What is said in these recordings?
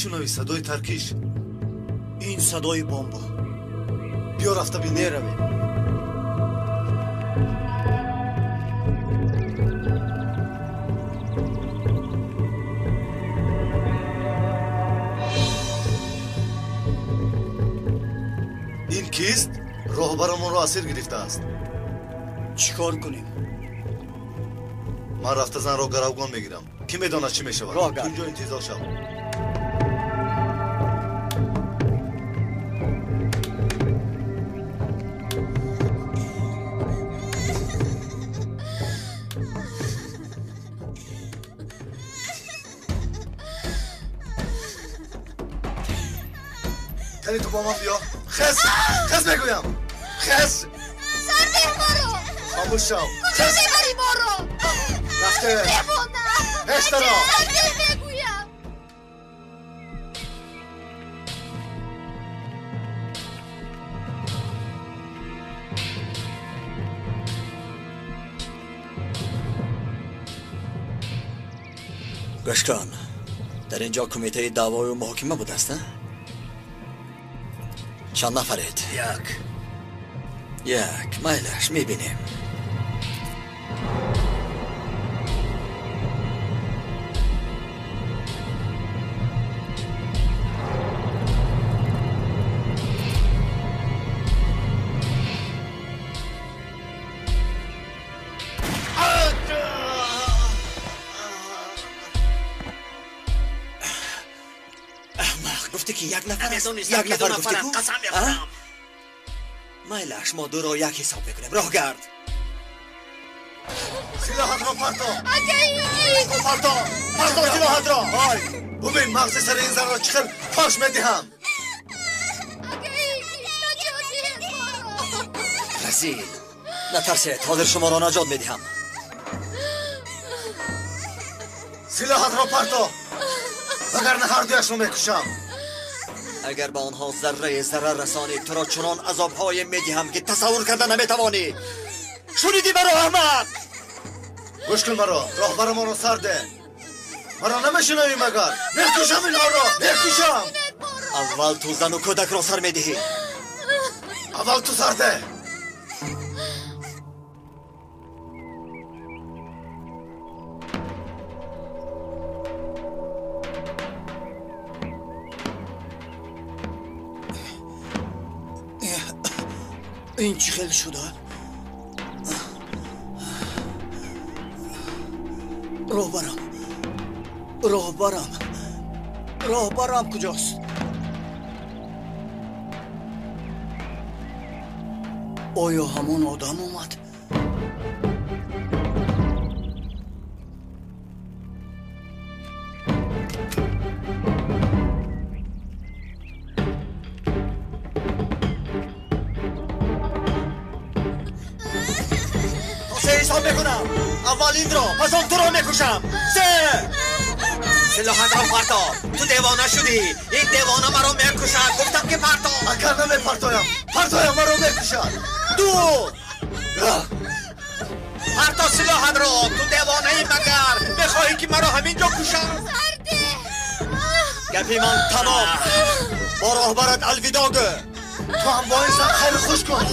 Мешунавӣ садои таркиш? Ин садои бомба. Биё рафта бинем. Меравем. Ин кист? Роҳбарамонро асир гирифтааст. Чӣ кор кунем? Ман рафта занро гаравгон мегирам. Кӣ медонад чӣ мешавад? Роҳ гард. Инҷо интизор шав. Кани ту бо ман биё. Хез, хез мегӯям. Хез. Сарде маро. Хомӯш шав. Куҷо мебарӣ моро? Рафте. Девона. Пештаро. Сарде мегӯям. Гӯш кун, дар ин ҷо кумитаи даъвою муҳокима будааст, а? Чанд нафаред? Як. Як. Майлаш, мебинем. Аҳмақ, гуфтӣ ки як нафар аст? Намедонистам Як ки ду нафар гуфтӣ нафарам, ку? қасам А? мехӯрам. Майлаш, мо дуро як ҳисоб мекунем. Роҳ гард. Силоҳатро парто. Акаи Йигит. Парто, парто силоҳатро. Ҳой, бубин мағзи сари ин занро чӣ хел пош медиҳам. Акаи Йигит, наҷот диҳед моро. Разил, натарсед, ҳозир шуморо наҷот медиҳам. Силоҳатро парто, вагарна ҳардуяшро мекушам. Агар ба онҳо заррае зарар расонӣ, туро чунон азобҳое медиҳам, ки тасаввур карда наметавонӣ. Шунидӣ маро, аҳмақ? Гӯш кун маро, роҳбарамонро сар де. Маро намешунавӣ магар? Мекушам инҳоро, мекушам. Аввал ту зану кӯдакро сар медиҳӣ. Аввал ту сар де. Ин чӣ хел шуда? Роҳбарам, роҳбарам, роҳбарам куҷост? Оё ҳамон одам омад? То се ҳисоб мекунам. Аввал инро, пас он туро мекушам. Се. Силоҳатро парто. Ту девона шудӣ. Ин девона маро мекушад. Гуфтам ки парто. Агар намепартоям, партоям маро мекушад. Ду. Парто силоҳатро. Ту девонаӣ магар? Мехоҳӣ ки маро ҳамин ҷо кушад? Сарде. Гапи ман тамом. Бо роҳбарат алвидо гӯ. Ту ҳам бо ин зан хайри хуш кун.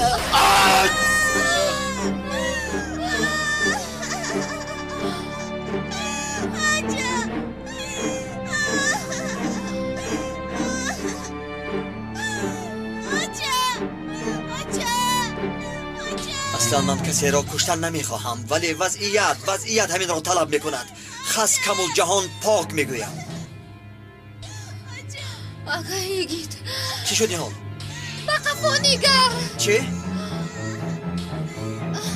Аслан ман касеро куштан намехоҳам, вале вазъият ҳаминро талаб мекунад. Хас камул ҷаҳон пок мегӯям. Акаи Йигит. Чӣ шуд ниҳол? Ба қафо нигар. Чӣ?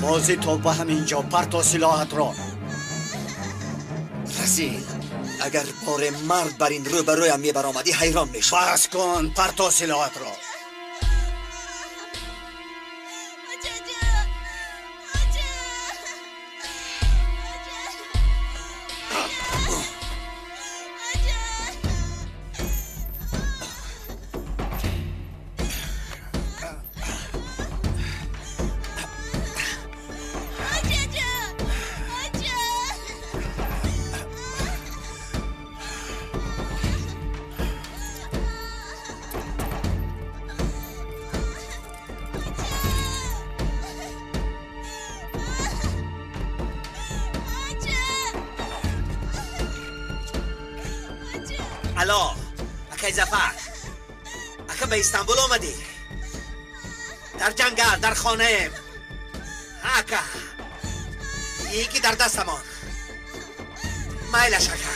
Бозӣ то ба ҳамин ҷо, парто силоҳатро. Разил, агар боре мард бар ин рӯ ба рӯям мебаромадӣ, ҳайрон мешуд. Бас кун, парто силоҳатро. Алло, акай Зафар. Ака ба Истанбул омадӣ? Дар ҷангал, дар хонаем. Ака. Яке дар дастамон. Майлаш ака.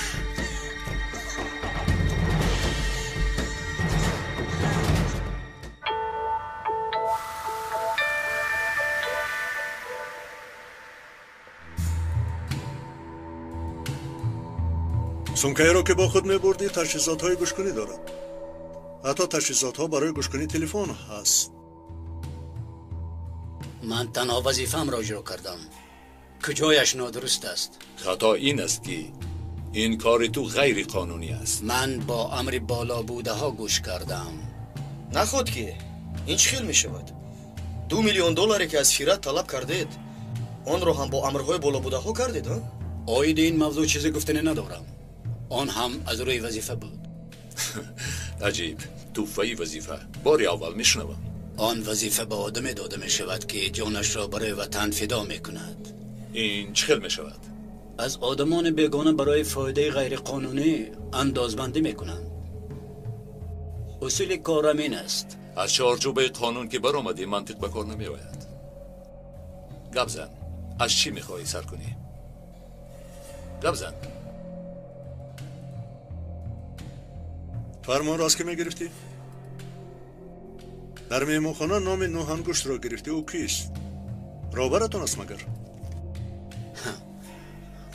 Сумкаеро ки бо худ мебурдӣ таҷҳизотҳои гӯшкунӣ дорад. Ҳатто таҷҳизотҳо барои гӯшкунии телефон ҳаст. Ман танҳо вазифаамро иҷро кардам. Куҷояш нодуруст аст? Хато ин аст ки ин кори ту ғайриқонунӣ аст. Ман бо амри болобудаҳо гӯш кардам. Наход ки ин чӣ хел мешавад? 2 миллион долларе ки аз Фират талаб кардед, онро ҳам бо амрҳои болобудаҳо кардед, а? Оиди ин мавзӯъ чизе гуфтанӣ надорам. Он ҳам аз рӯи вазифа буд. Аҷиб, туҳфаи вазифа. Бори аввал мешунавам. Он вазифа ба одаме дода мешавад ки ҷонашро барои ватан фидо мекунад. Ин чӣ хел мешавад? Аз одамони бегона барои фоидаи ғайриқонунӣ андозбандӣ мекунанд. Усули корам ин аст. Аз чорчӯбаи қонун ки баромадӣ, мантиқ ба кор намеояд. Гап зан, аз чӣ мехоҳӣ сар кунӣ? Гап зан. Фармонро аз кӣ мегирифтӣ? Дар меҳмонхона номи Нӯҳангуштро гирифтӣ. Ӯ кист? Роҳбаратон аст магар?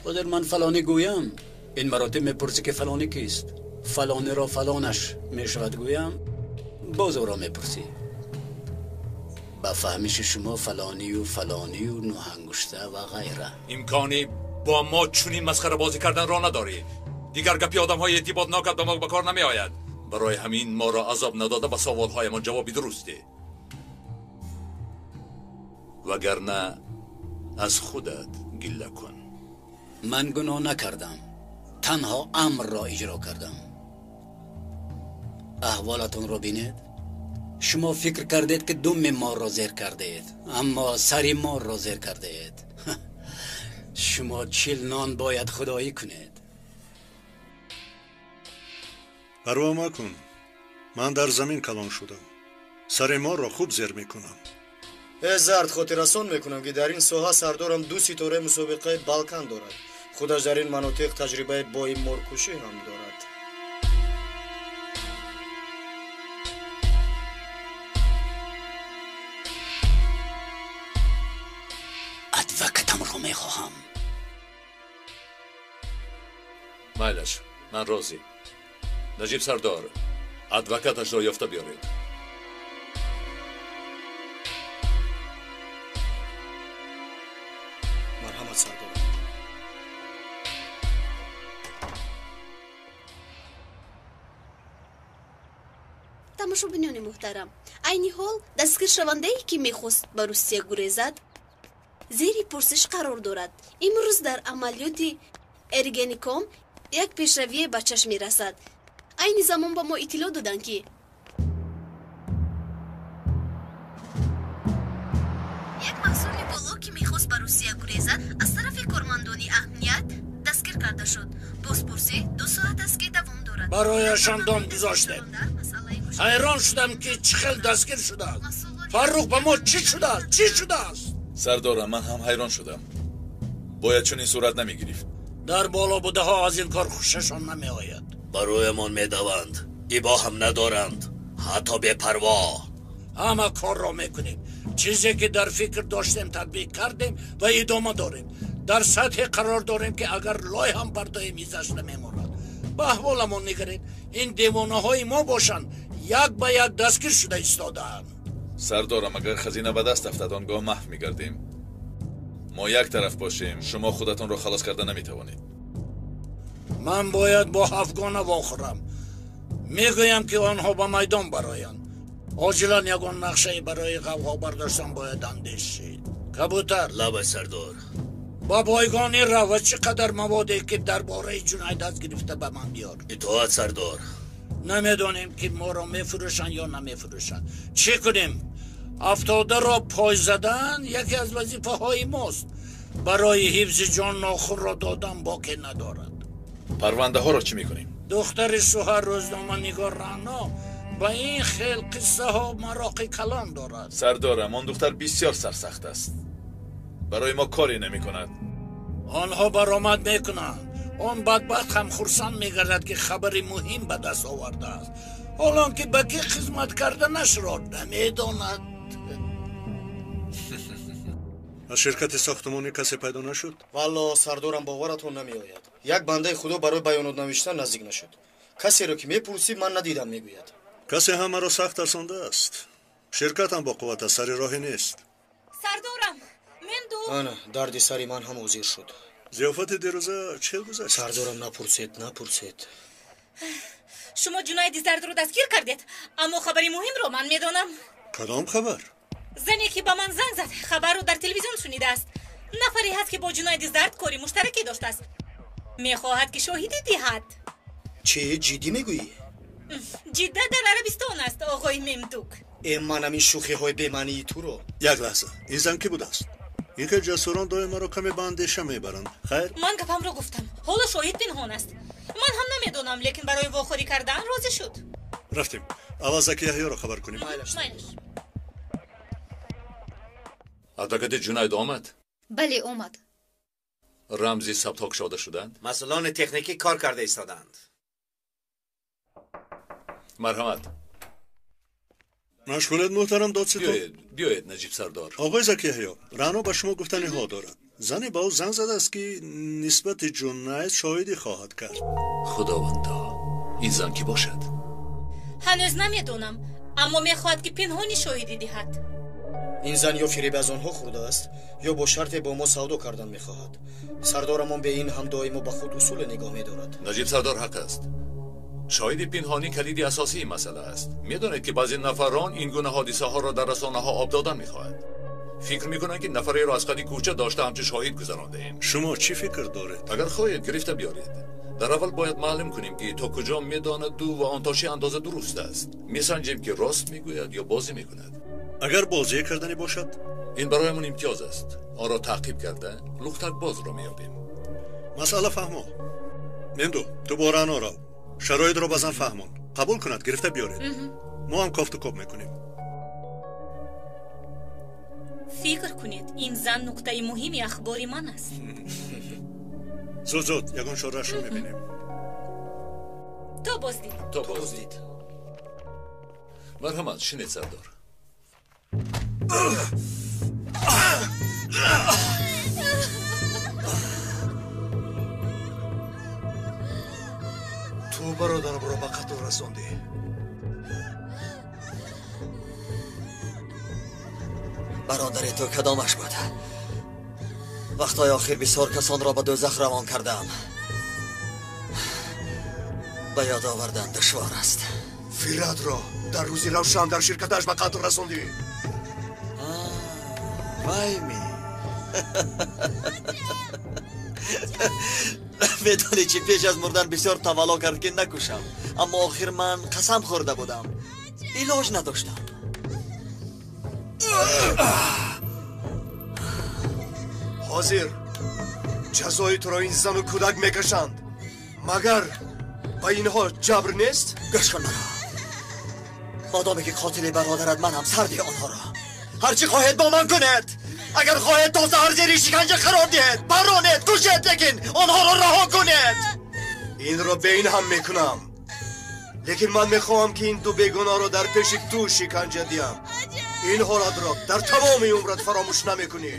Ҳозир ман фалонӣ гӯям, ин маротиб мепурсӣ ки фалонӣ кист. Фалониро фалонаш мешавад гӯям, боз ӯро мепурсӣ. Ба фаҳмиши шумо фалонию фалонию Нӯҳангушта ва ғайра. Имкони бо мо чунин масхарабозӣ карданро надорӣ. Дигар гапи одамҳои эътибоднокат ба мо ба кор намеояд. Барои ҳамин моро азоб надода ба саволҳоямон ҷавоби дуруст деҳ. Вагарна аз худат гилла кун. Ман гуноҳ накардам, танҳо амрро иҷро кардам. Аҳволатонро бинед. Шумо фикр кардед ки думи морро зер кардед, аммо сари морро зер кардед. Шумо 40 нон бояд худоӣ кунед. Парво макун, ман дар замин калон шудам. Сари морро хуб зер мекунам. Э зард, хотиррасон мекунам ки дар ин соҳа сардорам 2 ситораи мусобиқаи Балкан дорад. Худаш дар ин манотиқ таҷрибаи бои моркушӣ ҳам дорад. Адвокатамро мехоҳам. Майлаш, ман розӣ. Наҷиб сардор, адвокаташро ёфта биёред. Марҳамат сардор. Тамошобинони муҳтарам, айни ҳол дастгиршавандае ки мехост ба Русия гурезад, зери пурсиш қарор дорад. Имрӯз дар амалиёти Эргеником як пешравие ба чашм мерасад. Айни замон ба мо иттилоъ доданд ки як маҳсули боло ки мехост ба Русия гурезад, аз тарафи кормандони амният дастгир карда шуд. Бозпурсӣ 2 соат аст ки давом дорад. Барояшон дом гузоштем. Ҳайрон шудам ки чӣ хел дастгир шудааст. Фаррух, ба мо чӣ шудааст? Чӣ шудааст? Сардорам, ман ҳам ҳайрон шудам. Бояд чунин сурат намегирифт. Дар болобудаҳо аз ин кор хушашон намеояд. Бароямон медаванд, ибо ҳам надоранд, ҳатто бепарво. Ҳама корро мекунем. Чизе ки дар фикр доштем татбиқ кардем ва идома дорем. Дар сатҳе қарор дорем ки агар лой ҳам бардоем изаш намемонад. Ба аҳволамон нигаред. Ин девонаҳои мо бошанд, як ба як дастгир шуда истодаанд. Сардорам, агар хазина ба даст афтад, он гоҳ маҳв мегардем. Мо як тараф бошем, шумо худатонро халос карда наметавонед. Ман бояд бо ҳафгона вохӯрам. Мегӯям ки онҳо ба майдон бароянд. Оҷилан ягон нақшае барои ғавғо бардоштан бояд андешид. Кабутар. Лабай сардор. Ба бойгонӣ рав ва чӣ қадар маводе ки дар бораи ҷиноят аст гирифта ба ман биёр. Итоат сардор. Намедонем ки моро мефурӯшанд ё намефурӯшанд. Чӣ кунем? Афтодаро пой задан яке аз вазифаҳои мост. Барои ҳифзи ҷон нохунро додан боке надорад. Парвандаҳоро чӣ мекунем? Духтари шӯҳар рӯзноманигор Раъно ба ин хел қиссаҳо мароқи калон дорад. Сардорам, он духтар бисёр сарсахт аст. Барои мо коре намекунад. Онҳо баромад мекунанд. Он бадбахт ҳам хурсанд мегардад, ки хабари муҳим ба даст овардааст. Ҳолон ки ба кӣ хизмат карданашро намедонад. Аз ширкати сохтмонӣ касе пайдо нашуд? Валло, сардорам, боваратон намеояд. Як бандаи худо барои баёнот навиштан наздик нашуд. Касеро ки мепурсӣ, ман надидам, мегӯяд. Касе ҳамаро сахт тарсондааст. Ширкатам бо қувват аст, сари роҳе нест. Сардорам, мен ду. Ана, дарди сари ман ҳам ҳозир шуд. Зиёфати дирӯза чӣ гузашт? Сардорам, напурсед, напурсед. Шумо Ҷунайди Зардро дастгир кардед, аммо хабари муҳимро ман медонам. Кадом хабар? Зане ки ба ман занг зад, хабарро дар телевизион шунидааст. Нафаре ҳаст, ки бо Ҷунайди Зард кори муштаракӣ доштааст. Мехоҳад, ки шоҳидӣ диҳад. Чӣ, ҷиддӣ мегӯӣ? Ҷидда дар Арабистон аст, оғои Мемдук. Э, ман ҳамин шӯхиҳои бемаънии туро. Як лаҳза, ин зан кӣ будааст? Ин хел ҷасурон доим маро каме ба андеша мебаранд. Хайр? Ман гапамро гуфтам. Ҳоло шоҳид пинҳон аст. Ман ҳам намедонам, лекин барои вохӯрӣ кардан розӣ шуд. Рафтем. Аввал Заки Яҳёро хабар кунем. Майлаш. Адвокати Ҷунайд омад? Бале, омад. Рамзи сабтҳо кушода шуданд? Масъулони техникӣ кор карда истоданд. Марҳамат. Машғулед, муҳтарам додситон? Биёед, биёед, Наҷиб сардор. Оғои Заки Яҳё, Раъно ба шумо гуфтаниҳо дорад. Зане ба ӯ занг задааст, ки нисбати Ҷунайд шоҳидӣ хоҳад кард. Худовандо, ин зан кӣ бошад? Ҳанӯз намедонам, аммо мехоҳад, ки пинҳонӣ шоҳидӣ диҳад. Ин зан ё фиреб аз онҳо хӯрдааст, ё бо шарте бо мо савдо кардан мехоҳад. Сардорамон бе ин ҳам доимо ба худ усуле нигоҳ медорад. Наҷиб сардор ҳақ аст. Шоҳиди пинҳонӣ калиди асосии масъала аст. Медонед, ки баъзе нафарон ин гуна ҳодисаҳоро дар расонаҳо об додан мехоҳад. Фикр мекунанд, ки нафареро аз қади кӯча дошта ҳамчун шоҳид гузарондаем. Шумо чӣ фикр доред? Агар хоҳед, гирифта биёред. Дар аввал бояд маълум кунем, ки то куҷо медонаду ва он то чӣ андоза дуруст аст. Месанҷем, ки рост мегӯяд ё бозӣ мекунад. Агар бозӣ карданӣ бошад? Ин бароямон имтиёз аст. Онро таъқиб карда лухтак бозро меёбем. Масъала фаҳмо. Мемду, ту бо Раъно рав. Шароитро ба зан фаҳмон. Қабул кунад, гирифта биёред. Мо ҳам кофту коб мекунем. Фикр кунед, ин зан нуктаи муҳими ахбори ман аст. Зуд, зуд, ягон чораашро мебинем. То боздид. То боздид. Марҳамат, шинед, сардор. Ту бародарамро ба қатл расондӣ. Бародари ту кадомаш буд? Вақтҳои охир бисёр касонро ба дӯзах равон кардаам. Ба ёд овардан душвор аст. Фиратро дар рӯзи равшан дар ширкаташ ба қатл расондӣ. Вай ми. Медонӣ чӣ, пеш аз мурдан бисёр тавалло кард, ки накушам, аммо охир ман қасам хӯрда будам, илоҷ надоштам. Ҳозир ҷазои туро ин зану кӯдак мекашанд. Магар ба инҳо ҷабр нест? Гӯш кун маро. Модоме ки қотили бародарат манам, сар диҳ онҳоро. Ҳарчи хоҳед бо ман кунед. Агар хоҳед то саҳар зери шиканҷа қарор диҳед, баронед, кушед, лекин онҳоро раҳо кунед. Инро бе ин ҳам мекунам. Лекин ман мехоҳам, ки ин ду бегуноҳро дар пеши ту шиканҷа диҳам. Ин ҳолатро дар тамоми умрат фаромӯш намекунӣ.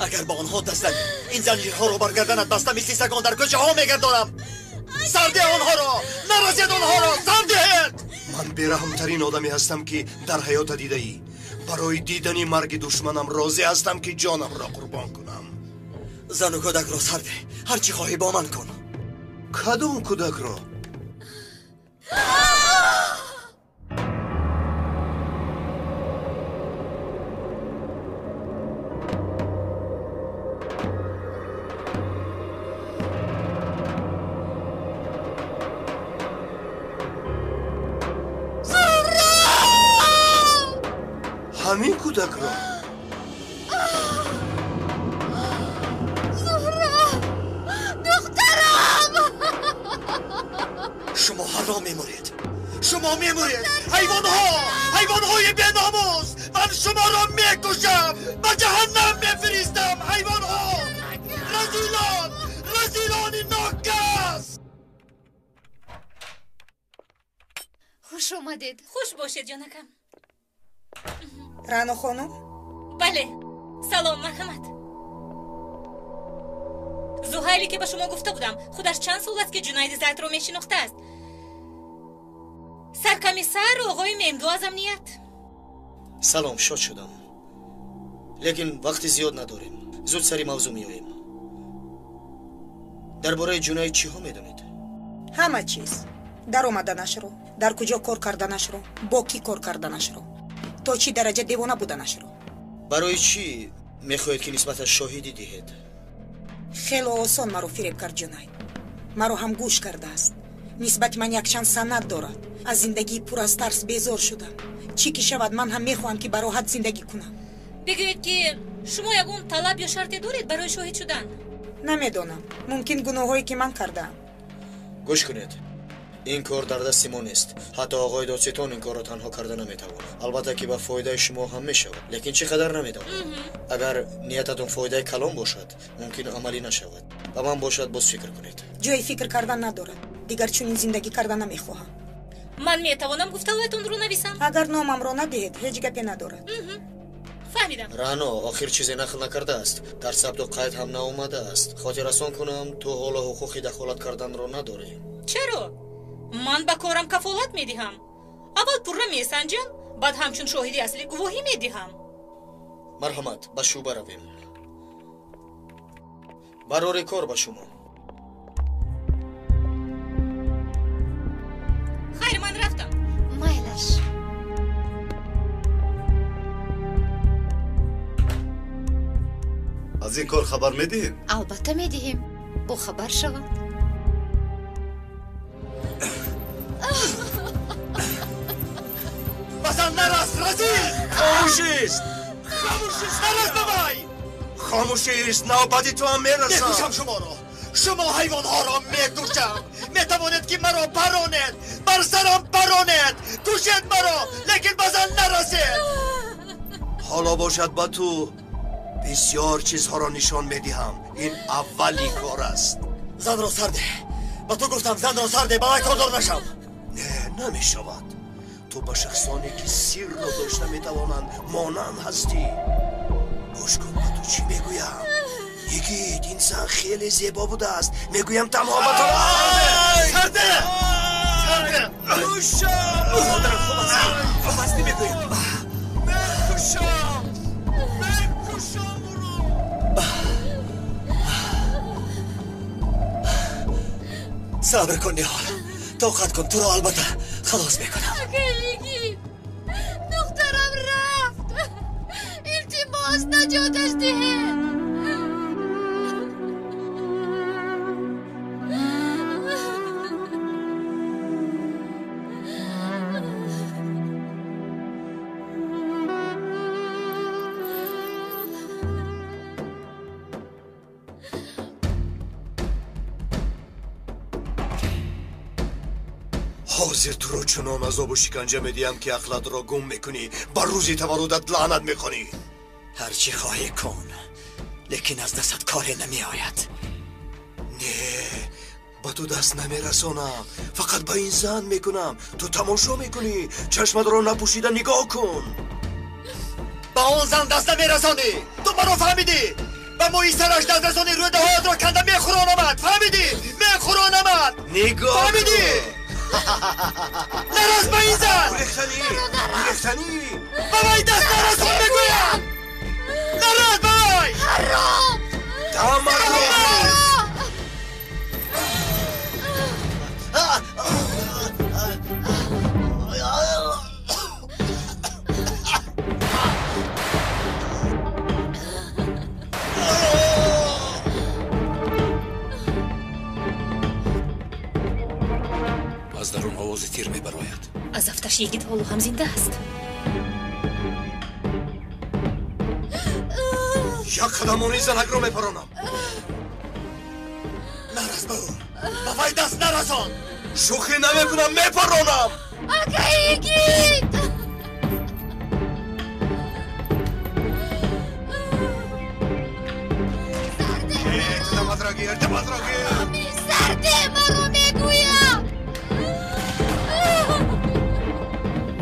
Агар ба онҳо даст занӣ, ин занҷирҳоро бар гарданат баста мисли сагон дар кӯчаҳо мегардонам. Сар диҳ онҳоро, нарасед онҳоро, сар диҳед. Ман бераҳмтарин одаме ҳастам, ки дар ҳаёта дидаӣ. Барои дидани марги душманам розӣ ҳастам, ки ҷонамро қурбон кунам. Зану кӯдакро сар деҳ, ҳар чӣ хоҳӣ бо ман кун. Кадом кӯдакро? Ҳамин кӯдакро? Зуҳро, духтарам! Шумо ҳаром мемуред. Шумо мемуред. Ҳайвонҳо, ҳайвонҳои беномус. Ман шуморо мекушам. Ба ҷаҳаннам мефиристам. Ҳайвонҳо. Разилон, разилони нокас. Хуш омадед. Хуш бошед, ҷонакам. Рано хонум? Бале. Салом, марҳамат. Зуҳайле ки ба шумо гуфта будам, худаш чанд сол аст ки Ҷунайди Зардро мешинохтааст. Саркомиссар оғои Мемду аз амният. Салом, шод шудам. Лекин вақти зиёд надорем. Зуд сари мавзӯъ меоем. Дар бораи Ҷунайд чиҳо медонед? Ҳама чиз. Даромаданашро, дар куҷо кор карданашро, бо кӣ кор карданашро, то чӣ дараҷа девона буданашро. Барои чӣ мехоҳед ки нисбаташ шоҳидӣ диҳед? Хело осон маро фиреб кард Ҷунайд. Маро ҳам гӯш кардааст. Нисбати ман якчанд санад дорад. Аз зиндагии пур аз тарс безор шудам. Чӣ ки шавад, ман ҳам мехоҳам ки бароҳат зиндагӣ кунам. Бигӯед ки шумо ягон талаб ё шарте доред барои шоҳид шудан? Намедонам. Мумкин гуноҳҳое ки ман кардаам. Гӯш кунед. Ин кор дар дасти мо нест. Ҳатто оғои додситон ин корро танҳо карда наметавонад. Албатта ки ба фоидаи шумо ҳам мешавад, лекин чӣ қадар намедонам. Агар ниятатон фоидаи калон бошад, мумкин амалӣ нашавад. Ба ман бошад, боз фикр кунед. Ҷои фикр кардан надорад. Дигар чунин зиндагӣ карда намехоҳам. Ман метавонам гуфтаҳоятонро нависам? Агар номамро надиҳед, ҳеҷ гапе надорад. Фаҳмидам. Рано охир чизе нақл накардааст. Дар сабту қайд ҳам наомадааст. Хотиррасон кунам, ту ҳоло ҳуқуқи дахолат карданро надорӣ. Чаро? Ман ба корам кафолат медиҳам. Аввал пурра месанҷам, баъд ҳамчун шоҳиди аслӣ гувоҳӣ медиҳам. Марҳамат, ба шӯъба равем. Барори кор ба шумо. Хайр, ман рафтам. Майлаш. Аз ин кор хабар медиҳем? Албатта медиҳем. Бохабар шаванд. Басан нарас, разил! Хомӯшист! Хомӯшист, нарас ба вай! Хомӯшист, навбати ту ҳам мерасад. Мекушам шуморо. Шумо ҳайвонҳоро мекушам. Метавонед ки маро паронед, бар сарам паронед, кушед маро, лекин ба зан нарасед. Ҳоло бошад ба ту бисёр чизҳоро нишон медиҳам. Ин аввали кор аст. Занро сарде. Ба ту гуфтам занро сарде, ба вай кордор нашав. Не, намешавад. Ту ба шахсоне ки сирро дошта метавонанд монанд ҳастӣ. Гӯш кун, ба ту чӣ мегӯям. Йигит, ин зан хеле зебо будааст. Мегӯям танҳо ба ту. Сарде! Сарде! Кушам! Модарам, хуб ҳастӣ? Хуб ҳастӣ мегӯям. Мекушам! Мекушам ӯро! Сабр кун, Ниҳол. Тоқат кун, туро албатта халос мекунам. Акай йигит, духтарам рафт. Илтимос, наҷоташ диҳед. Ҳозир туро чунон азобу шиканҷа медиҳам ки ақлатро гум мекунӣ, ба рӯзи таваллудат лаънат мехонӣ. Ҳар чӣ хоҳӣ кун, лекин аз дастат коре намеояд. Не, ба ту даст намерасонам, фақат ба ин зан мекунам. Ту тамошо мекунӣ, чашматро напӯшида нигоҳ кун. Ба он зан даст намерасонӣ. Ту маро фаҳмидӣ? Ба мӯи сараш даст расонӣ, рӯдаҳоятро канда мехӯронамад. Фаҳмидӣ? Мехӯронамад. Нигоҳ фаҳмидӣ? Нарас ба ин зан! Гурехтанӣ! Гурехтанӣ! Ба вай даст нарасон мегӯям! Нарас ба вай! Ҳаром! Даматро! Аз дарун овози тир мебарояд. Аз афташ йигит ҳоло ҳам зинда аст. Як қадамони занакро мепаронам. Нарас ба ӯ, ба вай даст нарасон. Шӯхӣ намекунам, мепаронам. Акай Йигит! Даматро гир, даматро гир! Сарде маро мегӯям!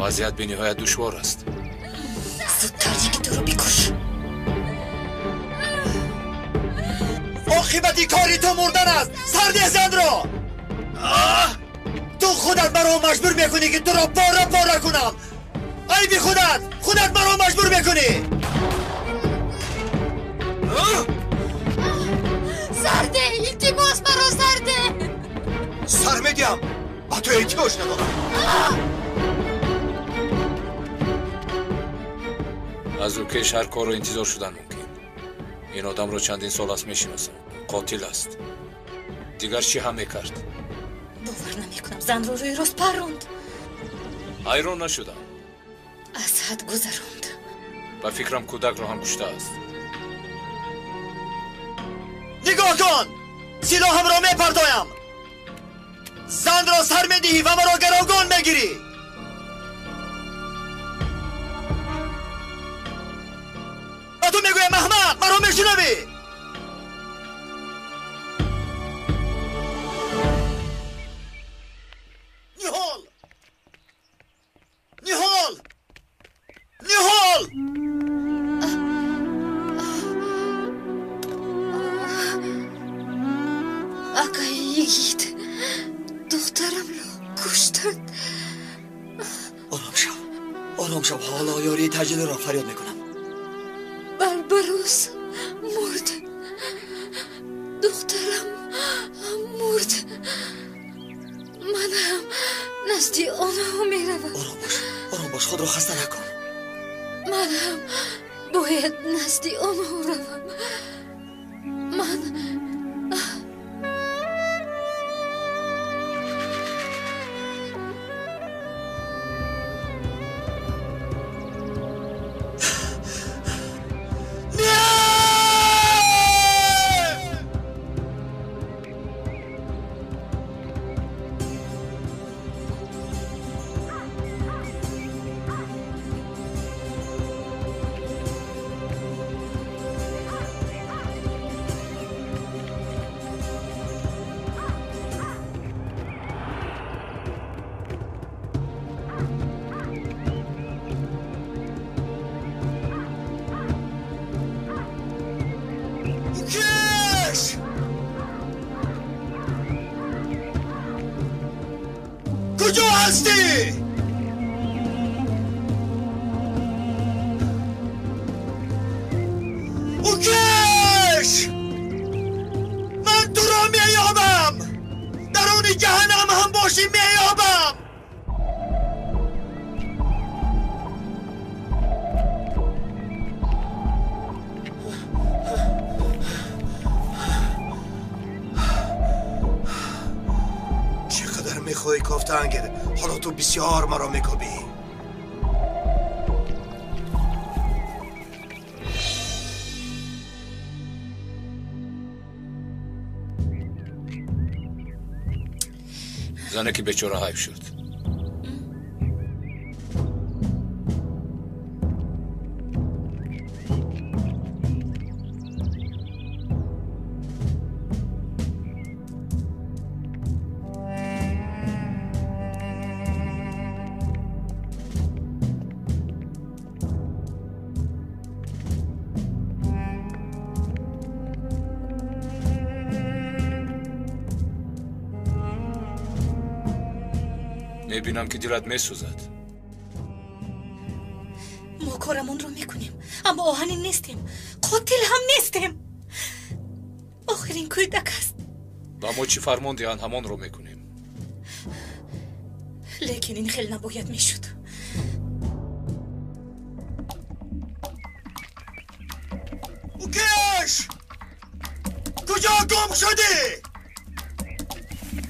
Вазъият бениҳоят душвор аст. Зудтар Йигитро бикуш. Оқибати кори ту мурдан аст. Сарде занро! Ту худат маро маҷбур мекунӣ, ки туро пора пора кунам. Айби худат! Худат маро маҷбур мекунӣ! Сарде, илтимос, маро сарде! Сар медиҳам, ба ту эҳтиёҷ надорам. Аз ӯ кеш ҳар корро интизор шудан мумкин. Ин одамро чандин сол аст мешиносам. Қотил аст. Дигар чӣ ҳам мекард? Бовар намекунам, занро рӯи рост парронд. Ҳайрон нашудам. Аз ҳад гузаронд. Ба фикрам, кӯдакро ҳам куштааст. Нигоҳ кун! Силоҳамро мепартоям. Занро сар медиҳӣ ва маро гаровгон мегирӣ. Ба ту мегӯям, аҳмақ, маро мешунавӣ? Ниҳол! Ниҳол! Ниҳол! Акай Йигит, духтарамро куштанд. Ором шав, ором шав. Ҳоло ёрии таъҷилиро фарёд мекунам. Барбарос мурд. Духтарам мурд. Ман ҳам назди онҳо меравам. Ором бош, ором бош, худро хаста накун. Ман ҳам бояд назди онҳо равам. Ман کجا هستی؟ اوکش! من تو را مییابم! درون جهنم هم باشی مییابم! мехоҳӣ кофтаангер, ҳоло ту бисёр маро мекобӣ. Зане ки бечора ҳайф шуд. Мебинам, ки дилат месӯзад. Мо корамонро мекунем, аммо оҳанин нестем, қотил ҳам нестем. Охир ин кӯдак аст. Ба мо чӣ фармон диҳанд, ҳамонро мекунем. Лекин ин хел набояд мешуд. Укеш! Куҷо гум шудӣ?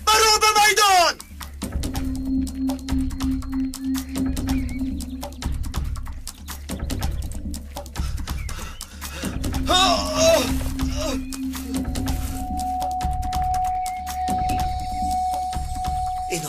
Баро ба майдон! Ин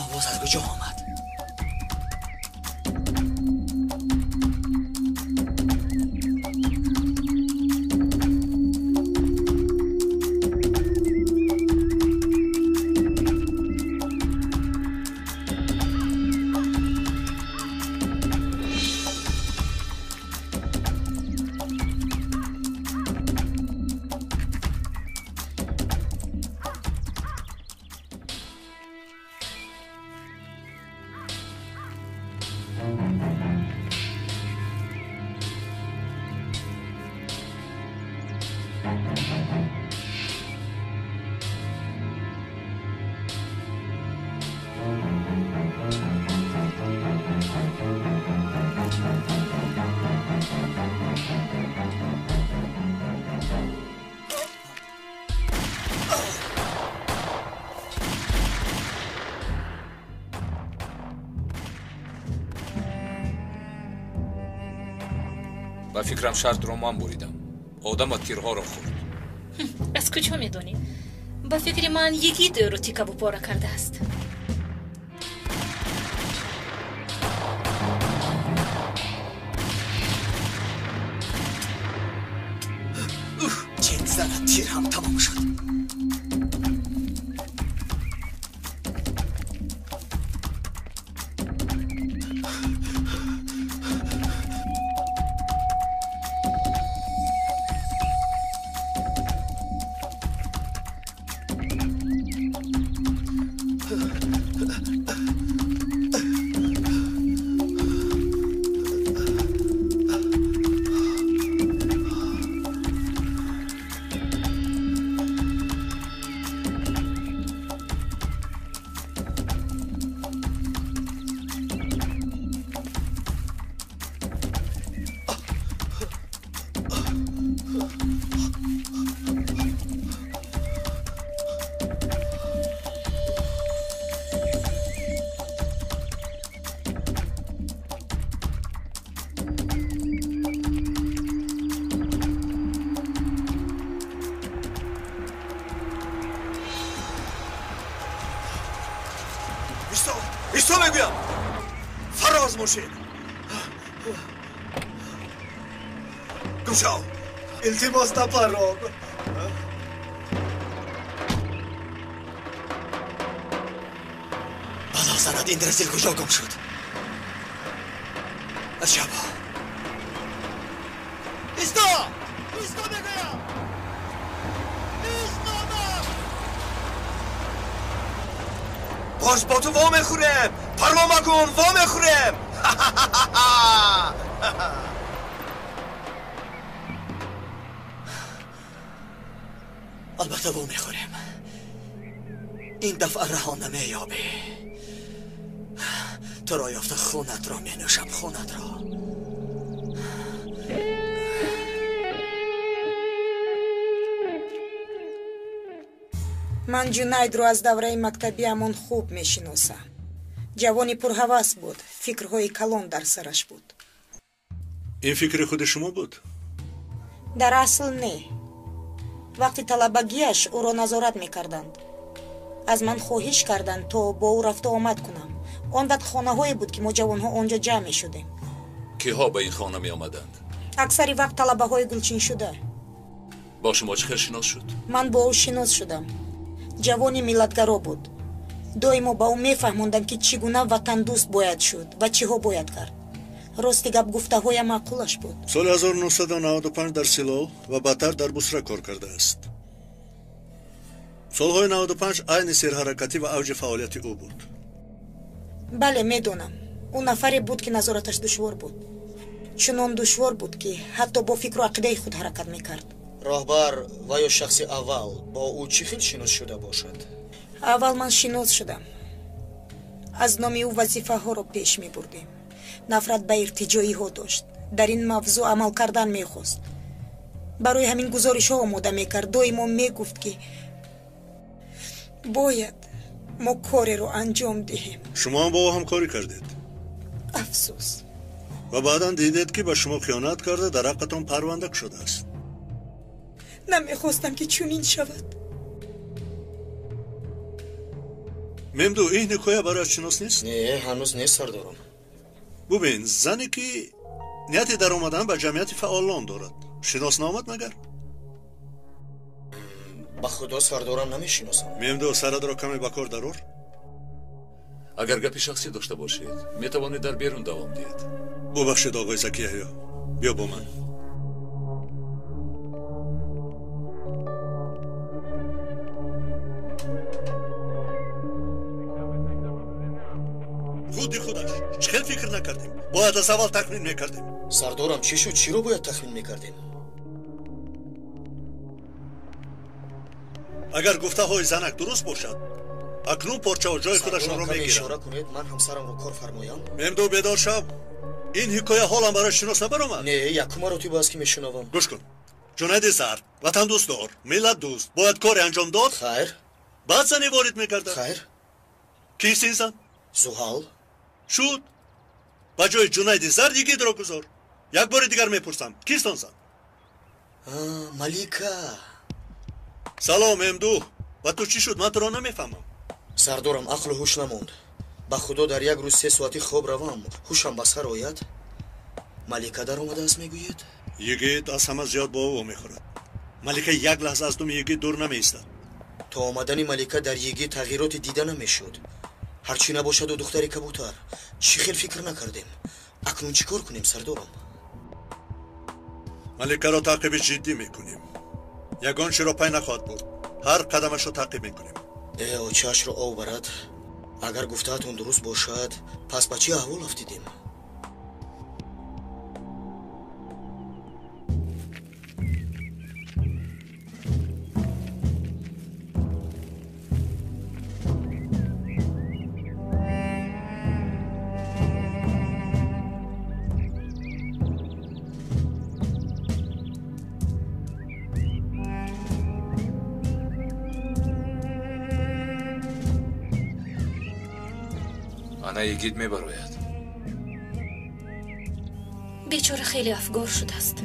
Ба фикрам шартро ман буридам. Одама тирҳоро хӯрд. Аз куҷо медонӣ? Ба фикри ман Йигит ӯро тикаву пора кардааст. Чин занад, тир ҳам тамом шуд. Исто мегӯям, фароз мошин. Гумшав, илтимос напарон. Бало занад, ин дразил куҷо гум шуд? Аҷабо. Исто! Исто мегӯям! Истодам! Боз бо ту во мехӯрем! Парво макун, во мехӯрем! Албатта во мехӯрем. Ин дафъа раҳо намеёбӣ. Туро ёфта хунатро менӯшам, хунатро. Ман Ҷунайдро аз давраи мактабиамон хуб мешиносам. Ҷавони пурҳавас буд, фикрҳои калон дар сараш буд. Ин фикри худи шумо буд? Дар асл не. Вақти талабагиаш ӯро назорат мекарданд. Аз ман хоҳиш карданд, то бо ӯ рафту омад кунам. Он вақт хонаҳое буд, ки мо ҷавонҳо он ҷо ҷамъ мешудем. Киҳо ба ин хона меомаданд? Аксари вақт талабаҳои гулчиншуда. Бо шумо чӣ хел шинос шуд? Ман бо ӯ шинос шудам. Ҷавони миллатгаро буд. Доимо ба ӯ мефаҳмондам, ки чӣ гуна ватандӯст бояд шуд ва чиҳо бояд кард. Рости гап, гуфтаҳоям маъқулаш буд. Соли 1995 дар Силол ва баъдтар дар Бусра кор кардааст. Солҳои 95 айни серҳаракатӣ ва авҷи фаъолияти ӯ буд. Бале, медонам. Ӯ нафаре буд, ки назораташ душвор буд. Чунон душвор буд, ки ҳатто бо фикру ақидаи худ ҳаракат мекард. Роҳбар ва ё шахси аввал бо ӯ чӣ хел шинос шуда бошад? Аввал ман шинос шудам. Аз номи ӯ вазифаҳоро пеш мебурдем. Нафрат ба иртиҷоиҳо дошт. Дар ин мавзӯъ амал кардан мехост. Барои ҳамин гузоришҳо омода мекард. Доимо мегуфт, ки бояд мо кореро анҷом диҳем. Шумо ҳам бо ӯ ҳамкорӣ кардед? Афсӯс. Ва баъдан дидед, ки ба шумо хиёнат карда, дар ҳаққатон парванда кушодааст. Намехостам, ки чунин шавад. Мемду, ин ҳикоя барояш шинос нест? Не, ҳанӯз нест, сардорам. Бубин, зане ки нияти даромадан ба ҷамъияти фаъолон дорад, шинос наомад магар? Ба худо, сардорам, намешиносам. Мемду, сарадро каме ба кор дарор. Агар гапи шахсӣ дошта бошед, метавонед дар берун давом диҳед. Бубахшед, оғои Закияҳё, биё бо ман. Худи худаш чӣ хел фикр накардем? Бояд аз аввал тахмин мекардем. Сардорам, чӣ шуд? Чиро бояд тахмин мекардем? Агар гуфтаҳои занак дуруст бошад, акнун порчаҳо ҷои худашонро мегиранд. Ишора кунед, ман ҳамсарамро кор фармоям. Мемду, бедор шав. Ин ҳикоя ҳолам барои шинос набаромад? Не, якум маротиба аст ки мешунавам. Гӯш кун. Ҷунаиди Зард ватандӯстдор, миллатдӯст, бояд коре анҷом дод. Хайр. Баъд зане ворид мекардад. Хайр. Кист ин зан? Зуҳал. Шуд. Ба ҷои Ҷунаиди Зард йигитро гузор. Як бори дигар мепурсам, кист он зан? Малика. Салом, Эмду. Ба ту чӣ шуд? Ман туро намефаҳмам. Сардорам, ақлу ҳуш намонд. Ба худо дар як рӯз 3 соати хоб равам, ҳушам ба сар ояд. Малика даромадааст, мегӯед? Йигит аз ҳама зиёд бо ӯ мехӯрад. Малика як лаҳза аз думи йигит дур намеистад. То омадани Малика дар йигит тағйироте дида намешуд. Ҳарчӣ набошаду духтари кабутар. Чӣ хел фикр накардем? Акнун чӣ кор кунем, сардорам? Маликаро таъқиби ҷиддӣ мекунем. Ягон чиро пай нахоҳад бурд. Ҳар қадамашро таъқиб мекунем. Э, очаашро ов барад. Агар гуфтаатон дуруст бошад, пас ба чӣ аҳвол афтидем? Ана йигит мебарояд. Бечора хеле афгор шудааст.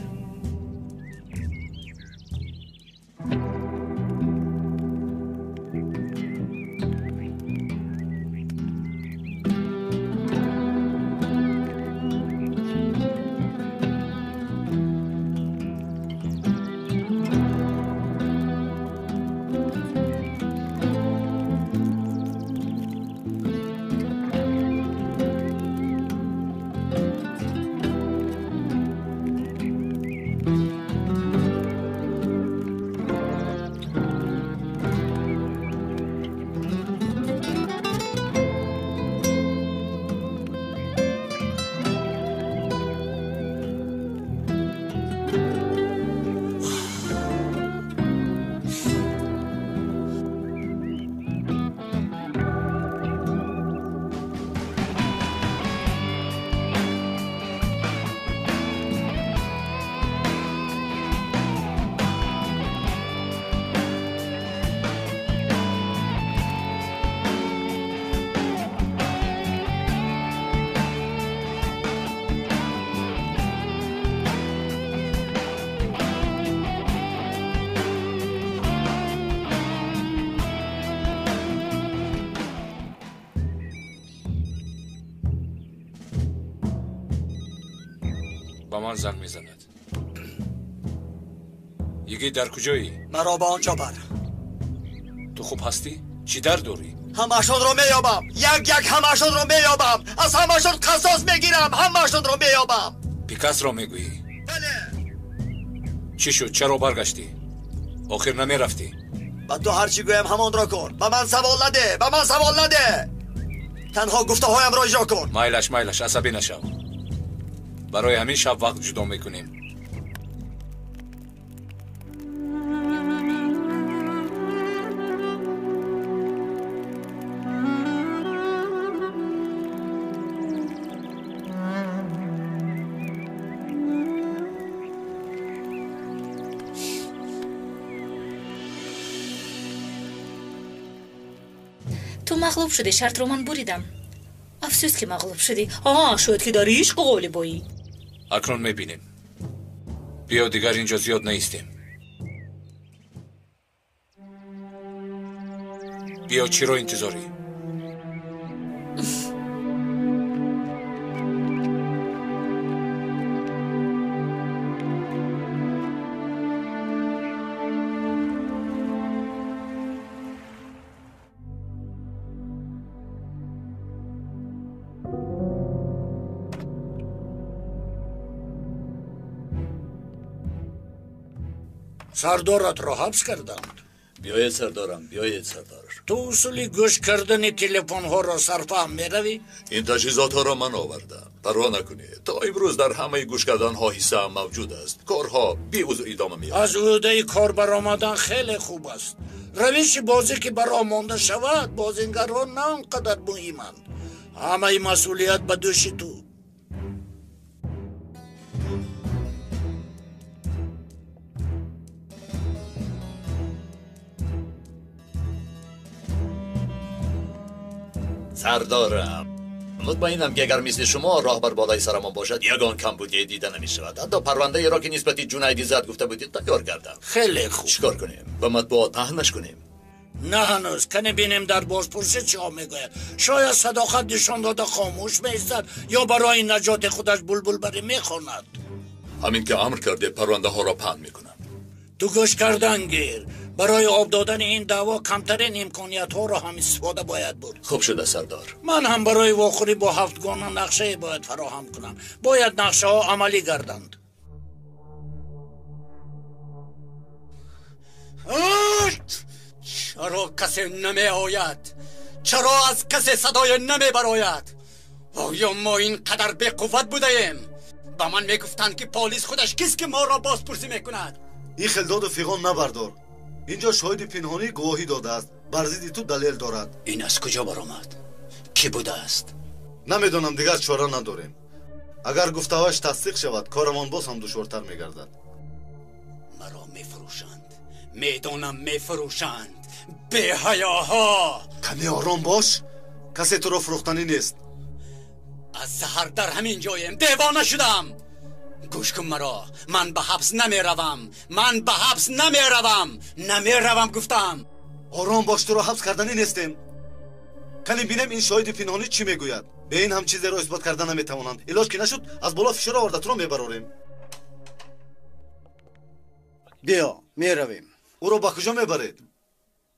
Ба ман занг мезанад. Йигит, дар куҷоӣ? Маро ба он ҷо бар. Ту хуб ҳастӣ? Чӣ дард дорӣ? Ҳамаашонро меёбам. Як-як ҳамаашонро меёбам. Аз ҳамаашон қасос мегирам. Ҳамаашонро меёбам. Пикасро мегӯӣ? Бале. Чӣ шуд? Чаро баргаштӣ? Охир намерафтӣ? Ба ту ҳар чӣ гӯям ҳамонро кун. Ба ман савол наде. Ба ман савол наде. Танҳо гуфтаҳоямро иҷро кун. Майлаш, майлаш, асабӣ нашав. Барои ҳамин шаб вақт ҷудо мекунем. Ту мағлуб шудӣ, шартро ман буридам. Афсӯс ки мағлуб шудӣ. Шояд ки дар ишқ ғолибоӣ. Акнун мебинем. Биё дигар инҷо зиёд наистем. Биё, чиро интизорӣ? Сардоратро ҳабс карданд. Биёед, сардорам, биёед, сардор. Ту усули гӯш кардани телефонҳоро сарфаҳм меравӣ? Ин таҷҳизотҳоро ман овардам. Парво накунед, то имрӯз дар ҳамаи гӯш карданҳо ҳиссаам мавҷуд аст. Корҳо беузр идома меёбад. Аз ӯҳдаи кор баромадан хеле хуб аст. Равиши бозӣ ки ба роҳ монда шавад, бозингарон на он қадар муҳиманд. Ҳамаи масъулият ба дӯши ту. Сардорам, мутмаинам ки агар мисли шумо роҳбар болои сарамон бошад, ягон камбудие дида намешавад. Ҳатто парвандаеро ки нисбати Ҷунайди зад гуфта будед тайёр кардам. Хеле хуб. Чӣ кор кунем? Ба матбуот паҳнаш кунем? На ҳанӯз. Кане бинем дар бозпурсӣ чиҳо мегӯяд. Шояд садоқат нишон дода хомӯш меистад ё барои наҷоти худаш булбулбарӣ мехонад. Ҳамин ки амр кардед, парвандаҳоро паҳн мекунам. Ту гӯш кардан гир. Барои об додани ин даъво камтарин имкониятҳоро ҳам истифода бояд бурд. Хуб шуда, сардор. Ман ҳам барои вохӯрӣ бо ҳафтгона нақшае бояд фароҳам кунам. Бояд нақшаҳо амалӣ гарданд. Чаро касе намеояд? Чаро аз касе садое намебарояд? Оё мо ин қадар беқувват будаем? Ба ман мегуфтанд ки полис худаш кист ки моро бозпурсӣ мекунад. Ин хел доду фиғон набардор. Инҷо шоҳиди пинҳонӣ гувоҳӣ додааст, бар зидди ту далел дорад. Ин аз куҷо баромад? Кӣ будааст? Намедонам, дигар чора надорем. Агар гуфтаҳояш тасдиқ шавад, корамон боз ҳам душвортар мегардад. Маро мефурӯшанд, медонам мефурӯшанд. Беҳаёҳо! Каме ором бош, касе туро фурӯхтанӣ нест. Аз саҳар дар ҳамин ҷоем, девона шудам. Гӯш кун маро, ман ба ҳабс намеравам, ман ба ҳабс намеравам, намеравам гуфтам. Ором бош, туро ҳабс карданӣ нестем. Кани бинем ин шоҳиди пинҳонӣ чӣ мегӯяд. Бе ин ҳам чизеро исбот карда наметавонанд. Илоҷ ки нашуд, аз боло фишор оварда туро мебарорем. Биё, меравем. Ӯро ба куҷо мебаред?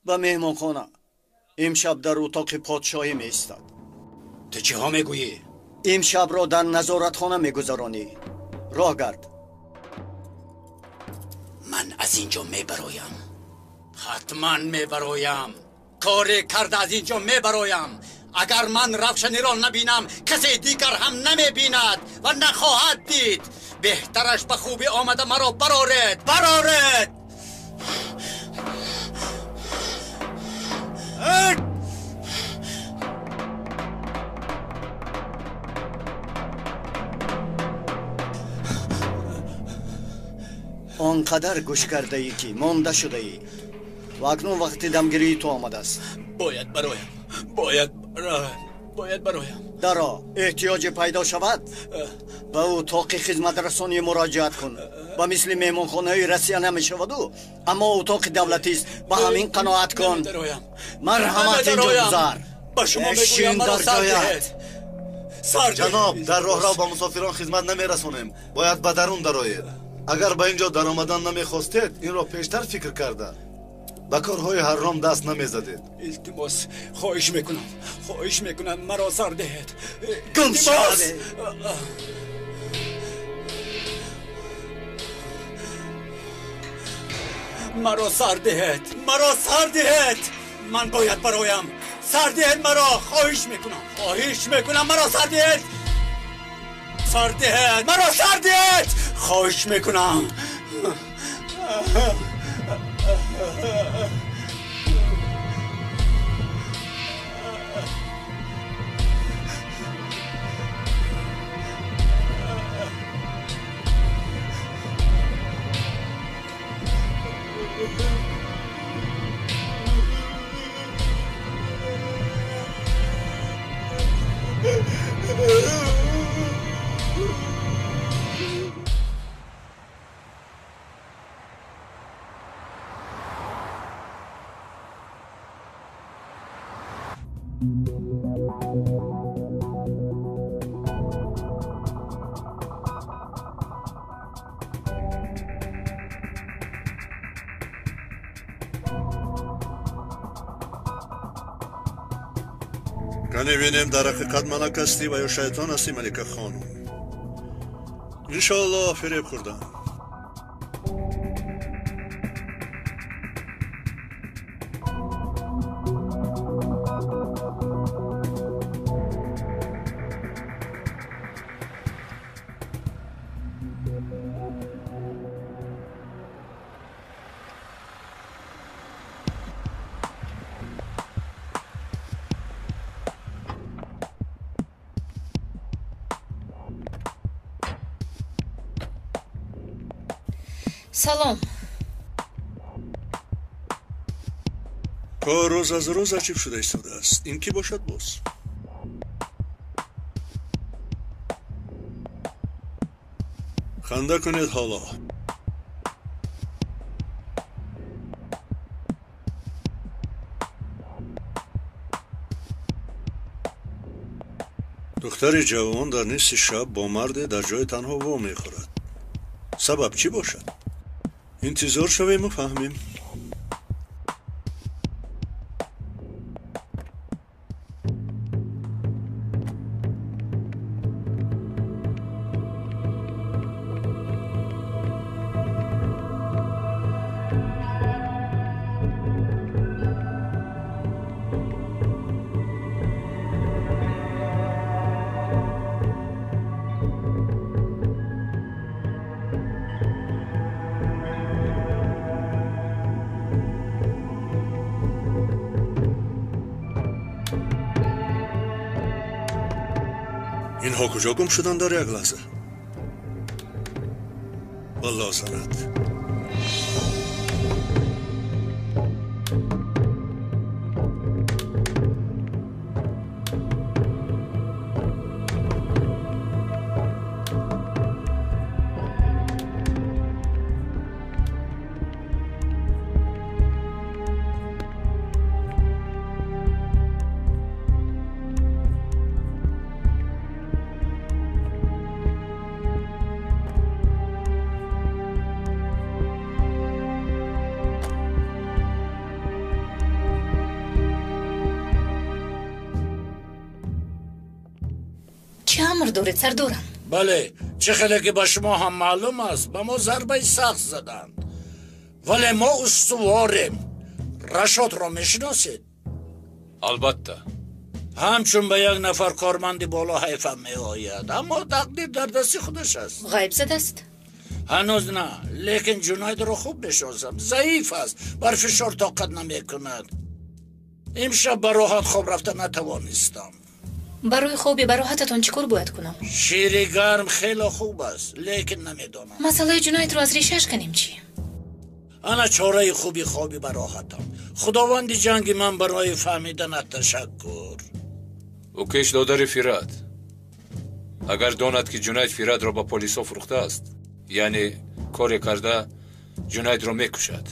Ба меҳмонхона. Имшаб дар утоқи подшоҳӣ меистад. Ту чиҳо мегӯӣ? Имшабро дар назоратхона мегузаронӣ. Роҳ гард. Ман аз ин ҷо мебароям. Ҳатман мебароям. Коре карда аз ин ҷо мебароям. Агар ман Равшаниро набинам, касе дигар ҳам намебинад ва нахоҳад дид. Беҳтараш ба хубӣ омада маро бароред, бароред. Он қадар гӯш кардаӣ ки монда шудаӣ ва акнун вақти дамгирии ту омадааст. Бояд бароям, бояд бароям, бояд бароям. Даро, эҳтиёҷе пайдо шавад, ба утоқи хизматрасонӣ муроҷиат кун. Ба мисли меҳмонхонаи Россия намешаваду, аммо утоқи давлатист. Ба ҳамин қаноат кун. Марҳамат, инҷо гузар. Ба шумо мегӯям, маро сар диҳед. Ҷаноб, дар роҳрав ба мусофирон хизмат намерасонем. Бояд ба дарун дароед. Агар ба ин ҷо даромадан намехостед, инро пештар фикр карда ба корҳои ҳарром даст намезадед. Илтимос, хоҳиш мекунам, хоҳиш мекунам, маро сар диҳед. Гум шавед! Маро сар диҳед, маро сар диҳед. Ман бояд бароям. Сар диҳед маро, хоҳиш мекунам, хоҳиш мекунам, маро сар диҳед. Сар диҳед, маро сар диҳед. Хоҳиш мекунам. Кане бинем дар ҳақиқат малак ҳастӣ ва ё шайтон ҳастӣ, Малика хонум. Иншоаллоҳ фиреб хӯрдам. Салом. Кор рӯз аз рӯз аҷиб шуда истодааст. Ин кӣ бошад боз? Ханда кунед ҳоло. Духтари ҷавон дар нисфи шаб бо марде дар ҷои танҳо во мехӯрад. Сабаб чӣ бошад? Интизор шавему фаҳмем. Инҳо куҷо гум шуданд дар як лаҳза? Валло занад. Доред сардорам? Бале, чӣ хеле ки ба шумо ҳам маълум аст, ба мо зарбаи сахт заданд. Вале мо устуворем. Рашодро мешиносед? Албатта. Ҳамчун ба як нафар корманди боло ҳайфам меояд, аммо тақдир дар дасти худаш аст. Ғайб задааст? Ҳанӯз на, лекин Ҷунайдро хуб мешиносам. Заиф аст, бар фишор тоқат намекунад. Имшаб ба роҳат хоб рафта натавонистам. Барои хоби бароҳататон чӣ кор бояд кунам? Шири гарм хеле хуб аст, лекин намедонам. Масъалаи Ҷунайдро аз решааш канем чӣ? Ана чораи хуби хоби бароҳатам. Худованди ҷанги ман барои фаҳмиданат ташаккур. Ӯ кеш додари Фират. Агар донад ки Ҷунайд Фиратро ба полисҳо фурӯхтааст, яъне коре карда Ҷунайдро мекушад.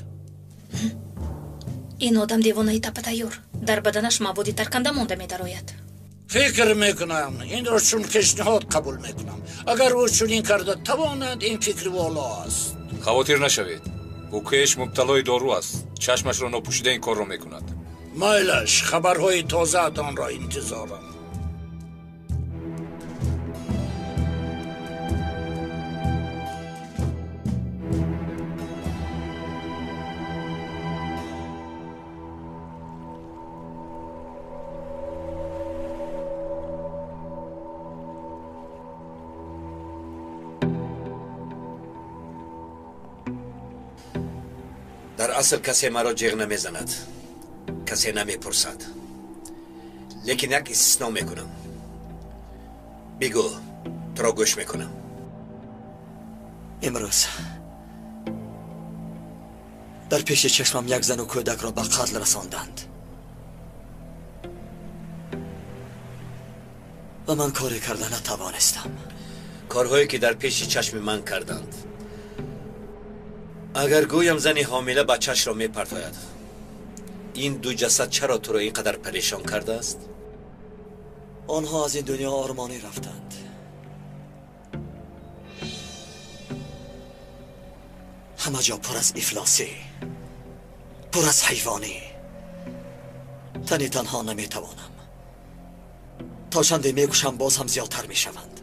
Ин одам девонаи тапатайёр. Дар баданаш маводи тарканда монда медарояд. Фикр мекунам, инро чун пешниҳод қабул мекунам. Агар ӯ чунин карда тавонад, ин фикри воло аст. Хавотир нашавед. Ӯ кеш мубталои дору аст. Чашмашро нопӯшида ин корро мекунад. Майлаш, хабарҳои тозаатонро интизорам. Дар асл касе маро ҷиғ намезанад, касе намепурсад. Лекин як истисно мекунам. Бигӯ, туро гӯш мекунам. Имрӯз дар пеши чашмам як зану кӯдакро ба қатл расонданд ва ман коре карда натавонистам. Корҳое ки дар пеши чашми ман карданд. Агар гӯям зани ҳомила бачаашро мепартояд, ин ду ҷасад чаро туро ин қадар парешон кардааст? Онҳо аз ин дунё ормонӣ рафтанд. Ҳама ҷо пур аз ифлосӣ, пур аз ҳайвонӣ. Тани танҳо наметавонам. То чанде мекушам, боз ҳам зиёдтар мешаванд.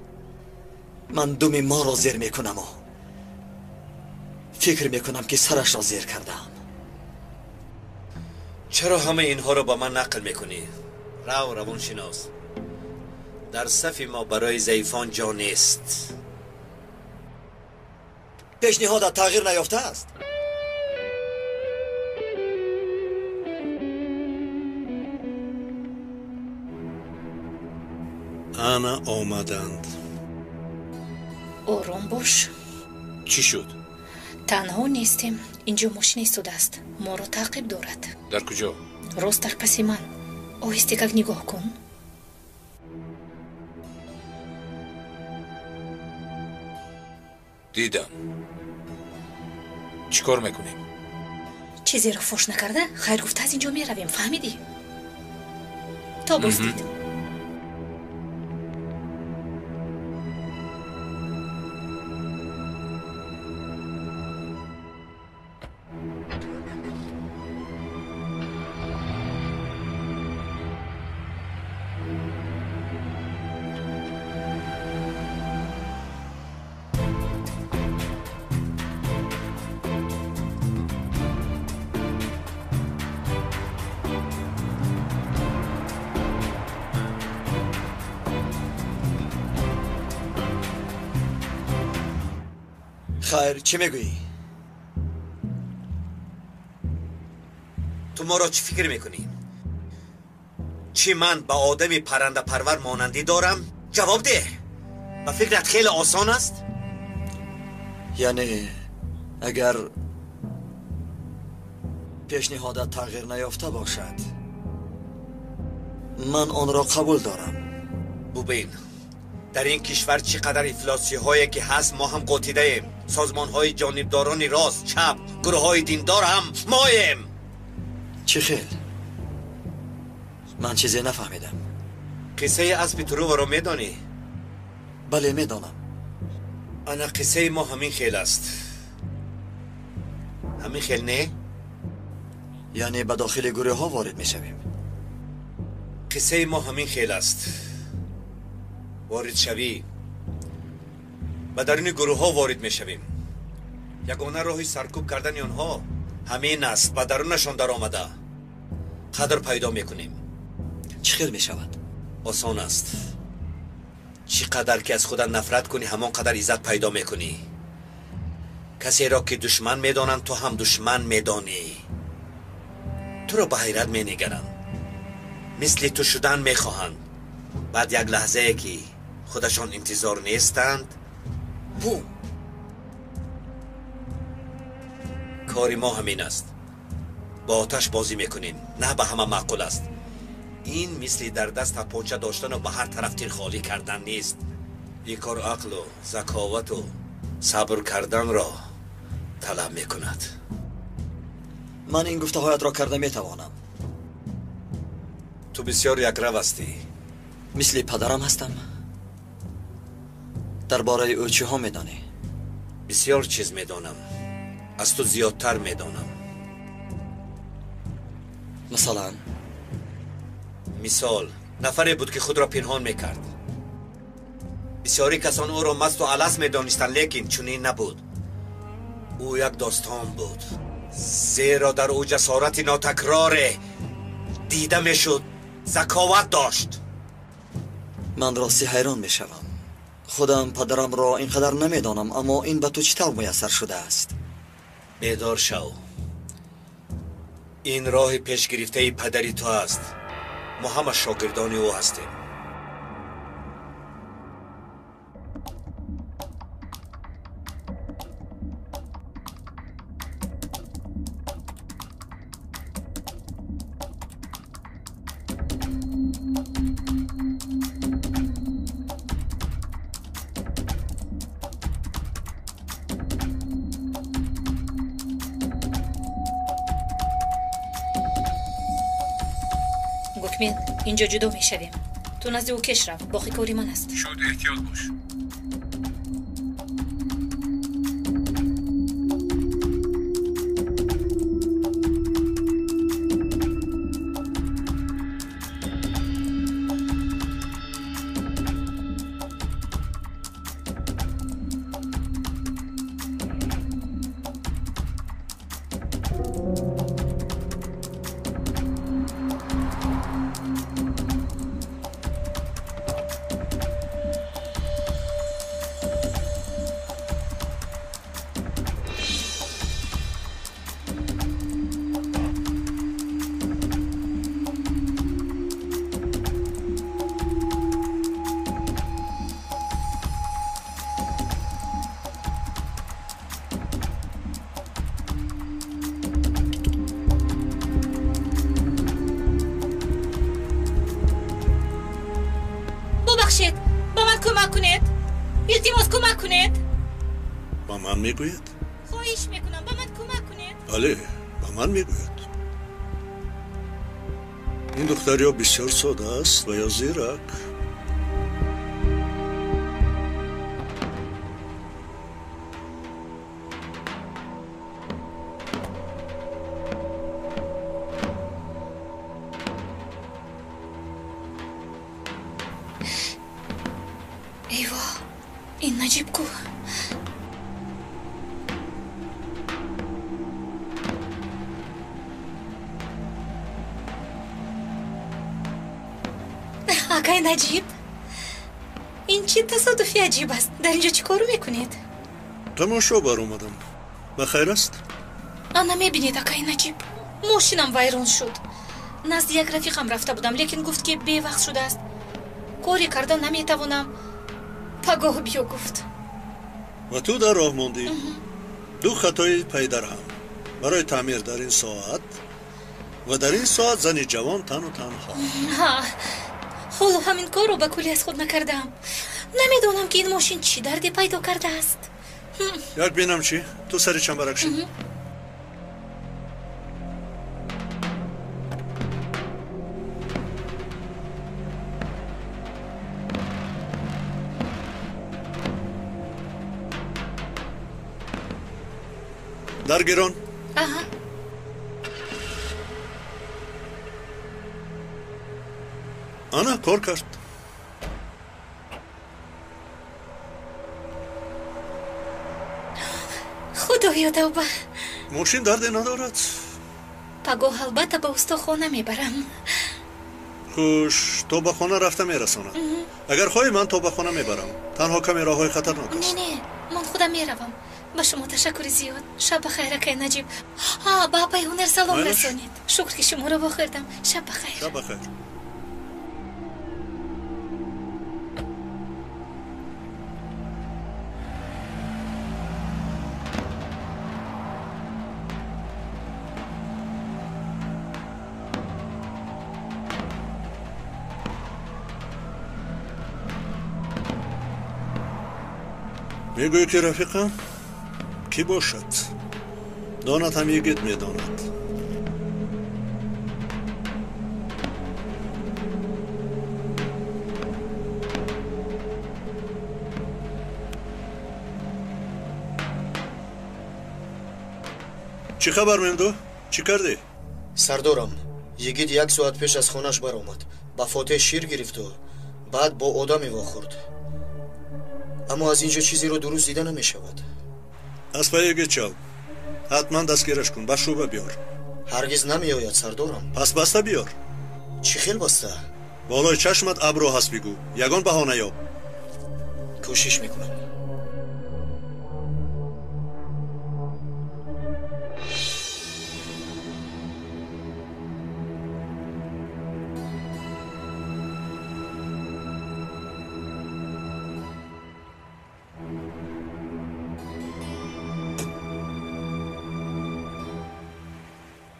Ман думи моро зер мекунаму фикр мекунам ки сарашро зер кардаам. Чаро ҳамаи инҳоро ба ман нақл мекунӣ? Рав, равоншинос. Дар сафи мо барои заифон ҷо нест. Пешниҳодат тағйир наёфтааст? Ана омаданд. Ором бош. Чӣ шуд? Танҳо нестем. Инҷо мошина истодааст. Моро таъқиб дорад. Дар куҷо? Рост дар паси ман. Оҳисте как нигоҳ кун. Дидам. Чӣ кор мекунем? Чизеро фош накарда, хайр гуфта аз инҷо меравем, фаҳмидӣ? То боз дид. Хайр, чӣ мегӯӣ? Ту моро чӣ фикр мекунӣ? Чӣ ман ба одами паррандапарвар монандӣ дорам? Ҷавоб деҳ. Ба фикрат хеле осон аст? Яъне агар пешниҳодат тағйир наёфта бошад, ман онро қабул дорам. Бубин, дар ин кишвар чӣ қадар ифлосиҳое ки ҳаст, мо ҳам қотидаем. Созмонҳои ҷонибдорони рост, чап, гурӯҳҳои диндор ҳам моем. Чӣ хел? Ман чизе нафаҳмидам. Қиссаи аспи Труваро медонӣ? Бале, медонам. Ана қиссаи мо ҳамин хел аст. Ҳамин хел не? Яъне ба дохили гурӯҳҳо ворид мешавем. Қиссаи мо ҳамин хел аст. Воридшавӣ ба даруни гурӯҳҳо ворид мешавем. Ягона роҳи саркӯб кардани онҳо ҳамин аст. Ба дарунашон даромада қадр пайдо мекунем. Чӣ хел мешавад? Осон аст. Чӣ қадар ки аз худат нафрат кунӣ, ҳамон қадар иззат пайдо мекунӣ. Касеро ки душман медонанд, ту ҳам душман медонӣ. Туро ба ҳайрат менигаранд, мисли ту шудан мехоҳанд. Баъд як лаҳзае ки худашон интизор нестанд, бум! Кори мо ҳамин аст. Бо оташ бозӣ мекунем. На ба ҳама маъқул аст. Ин мисли дар даст тапонча доштану ба ҳар тараф тир холӣ кардан нест. Ин кор ақлу заковату сабр карданро талаб мекунад. Ман ин гуфтаҳоятро карда метавонам. Ту бисёр якрав ҳастӣ. Мисли падарам ҳастам. Дар бораи ӯ чиҳо медонӣ? Бисёр чиз медонам. Аз ту зиёдтар медонам. Масалан? Мисол, нафаре буд ки худро пинҳон мекард. Бисёри касон ӯро масту алас медонистанд, лекин чунин набуд. Ӯ як достон буд, зеро дар ӯ ҷасорати нотакроре дида мешуд, заковат дошт. Ман рости ҳайрон мешавам. Худам падарамро ин қадар намедонам, аммо ин ба ту чӣ тавр муяссар шудааст? Бедор шав. Ин роҳи пешгирифтаи падари ту аст. Мо ҳама шогирдони ӯ ҳастем. Гукмен, инҷо ҷудо мешавем. Ту назди ӯ кеш рав, боқӣ кори ман аст. Шуд, эҳтиёт бош. Кӯмак кунед, илтимос, кӯмак кунед. Ба ман мегӯяд? Хоҳиш мекунам, ба ман кӯмак кунед. Бале, ба ман мегӯяд. Ин духтар ё бисёр сода аст ва ё зирак. Эйво, ин Наҷиб ку. Акай Наҷиб, ин чӣ тасодуфи аҷиб аст? Дар инҷо чӣ кор мекунед? Тамошо баромадам. Ба хайр аст? Ана мебинед, акай Наҷиб, мошинам вайрон шуд. Назди як рафиқам рафта будам, лекин гуфт, ки бевақт шудааст, коре карда наметавонам. Пагоҳ биё, гуфт. Ва ту дар роҳ мондӣ. Ду хатои пайдарҳам барои таъмир дар ин соат ва дар ин соат зани ҷавон тану танҳо. Ҳа, ҳоло ҳамин корро ба куллӣ аз худ накардаам. Намедонам, ки ин мошин чӣ дарде пайдо кардааст. Як бинам чӣ? Ту сари чамбарак шӣ. Даргирон. Аҳа. Ана кор кард. Худоё, тавба. Мошин дарде надорад. Пагоҳ албатта ба устохона мебарам. Хуш, то ба хона рафта мерасонад. Агар хоҳӣ, ман то ба хона мебарам. Танҳо каме роҳҳои хатарнок аст. Не, не, ман худам меравам. Ба шумо ташаккури зиёд. Шаб бахайр, акай Наҷиб. Ҳа, ба апаи ҳунар салом расонед. Шукр, ки шуморо вохӯрдам. Шаб бахайр. Шаб бахайр. Мегӯӣ, ки рафиқам кӣ бошад? Донад ҳам йигит медонад. Чӣ хабар, Мемду? Чӣ кардӣ? Сардорам, йигит як соат пеш аз хонаш баромад, ба фотеҳ шир гирифту баъд бо одаме вохӯрд. Аммо аз инҷо чизеро дуруст дида намешавад. Аз паи йигит шав. Ҳатман дастгираш кун, ба шӯъба биёр. Ҳаргиз намеояд, сардорам. Пас баста биёр. Чӣ хел баста? Болои чашмат абрӯ ҳаст, бигӯ. Ягон баҳона ёб. Кӯшиш мекунам.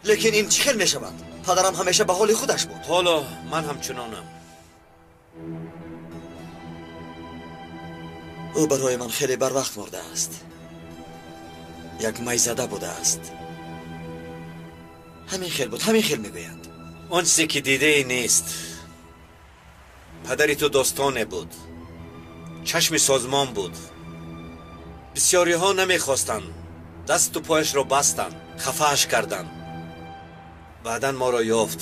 Лекин ин чӣ хел мешавад? Падарам ҳамеша ба ҳоли худаш буд. Ҳоло ман ҳамчунонам. Ӯ барои ман хеле барвақт мурдааст. Як майзада будааст. Ҳамин хел буд, ҳамин хел мегӯянд. Он чизе ки дидаи нест. Падари ту достоне буд, чашми созмон буд. Бисёриҳо намехостанд, дасту пояшро бастанд, хафааш карданд. Баъдан моро ёфт,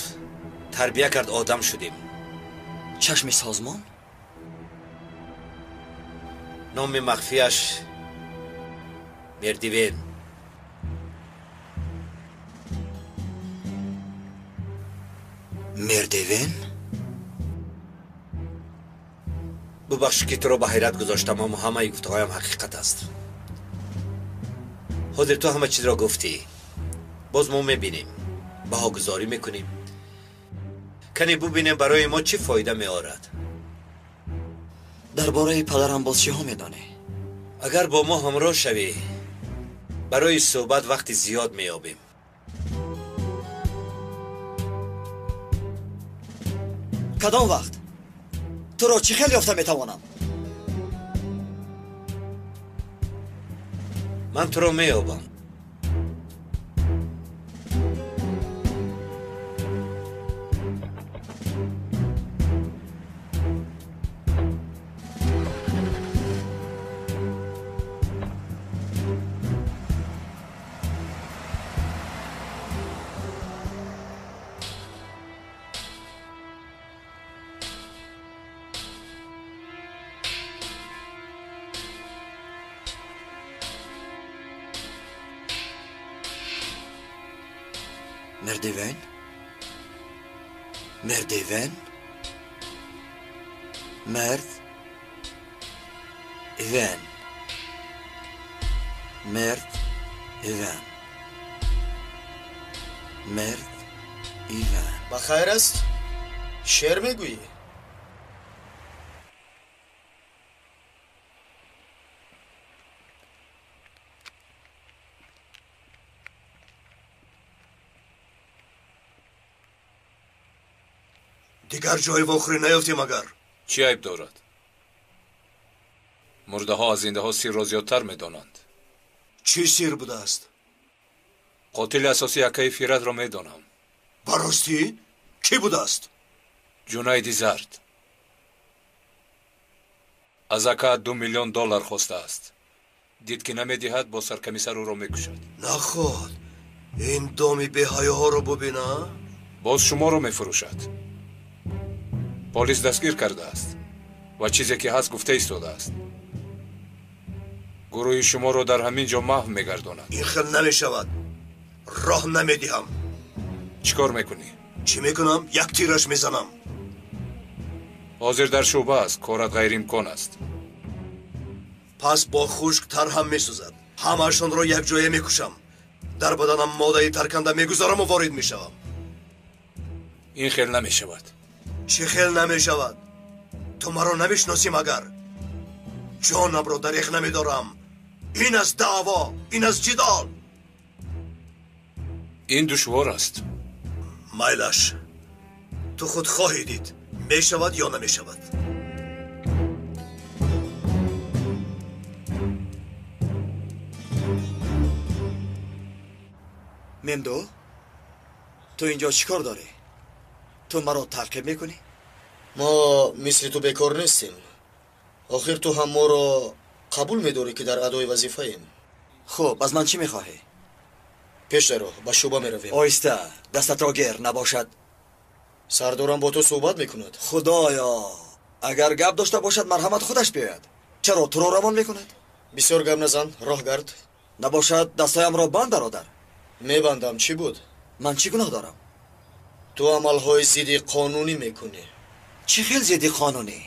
тарбия кард, одам шудем. Чашми созмон? Номи махфияш Мердивен. Мердивен? Бубахш, ки туро ба ҳайрат гузоштам, аммо ҳамаи гуфтаҳоям ҳақиқат аст. Ҳозир ту ҳама чизро гуфтӣ. Боз мо мебинем, баҳогузорӣ мекунем. Кане бубинем, барои мо чӣ фоида меорад. Дар бораи падарам боз чиҳо медонӣ? Агар бо мо ҳамроҳ шавӣ, барои суҳбат вақти зиёд меёбем. Кадом вақт? Туро чӣ хел ёфта метавонам? Ман туро меёбам. Merdiven? Merdiven? Merd? Ивен. Мерд? Ивен. Мерд? Ивен. Ба хайр аст? Шеър мегӯӣ? Дигар ҷои вохӯрӣ наёфтем агар. Чӣ айб дорад? Мурдаҳо аз зиндаҳо сирро зиёдтар медонанд. Чӣ сир будааст? Қотили асосии акаи Фиратро медонам. Ба ростӣ? Кӣ будааст? Ҷунайди Зард. Аз ака 2 миллион доллар хостааст. Дид ки намедиҳад, бо саркамисар ӯро мекушад. Наход, ин доми беҳаёҳоро бубина? Боз шуморо мефурӯшад. Полис дастгир кардааст ва чизе ки ҳаст гуфта истодааст. Гурӯҳи шуморо дар ҳамин ҷо маҳв мегардонад. Ин хел намешавад. Роҳ намедиҳам. Чӣ кор мекунӣ? Чӣ мекунам? Як тираш мезанам. Ҳозир дар шӯъба аст, корат ғайриимкон аст. Пас бо хушк тар ҳам месӯзад. Ҳамаашонро якҷоя мекушам. Дар баданам моддаи тарканда мегузораму ворид мешавам. Ин хел намешавад. Чӣ хел намешавад? Ту маро намешиносӣ магар? Ҷонамро дареғ намедорам. Ин аст даъво, ин аст ҷидол. Ин душвор аст. Майлаш, ту худ хоҳӣ дид, мешавад ё намешавад. Мемдо, ту инҷо чӣ кор дорӣ? Ту маро таъқиб мекунӣ? Мо мисли ту бекор нестем. Охир ту ҳам моро қабул медорӣ, ки дар адои вазифаем. Хуб, аз ман чӣ мехоҳӣ? Пеш даро, ба шӯъба меравем. Оҳиста, дастатро гир набошад. Сардорам бо ту суҳбат мекунад. Худоё, агар гап дошта бошад, марҳамат худаш биёяд. Чаро туро равон мекунад? Бисёр гап назан, роҳ гард. Набошад, дастҳоямро банд, бародар. Мебандам, чӣ буд? Ман чӣ гуноҳ дорам? Ту амалҳои зидди қонунӣ мекунӣ. Чӣ хел зидди қонунӣ?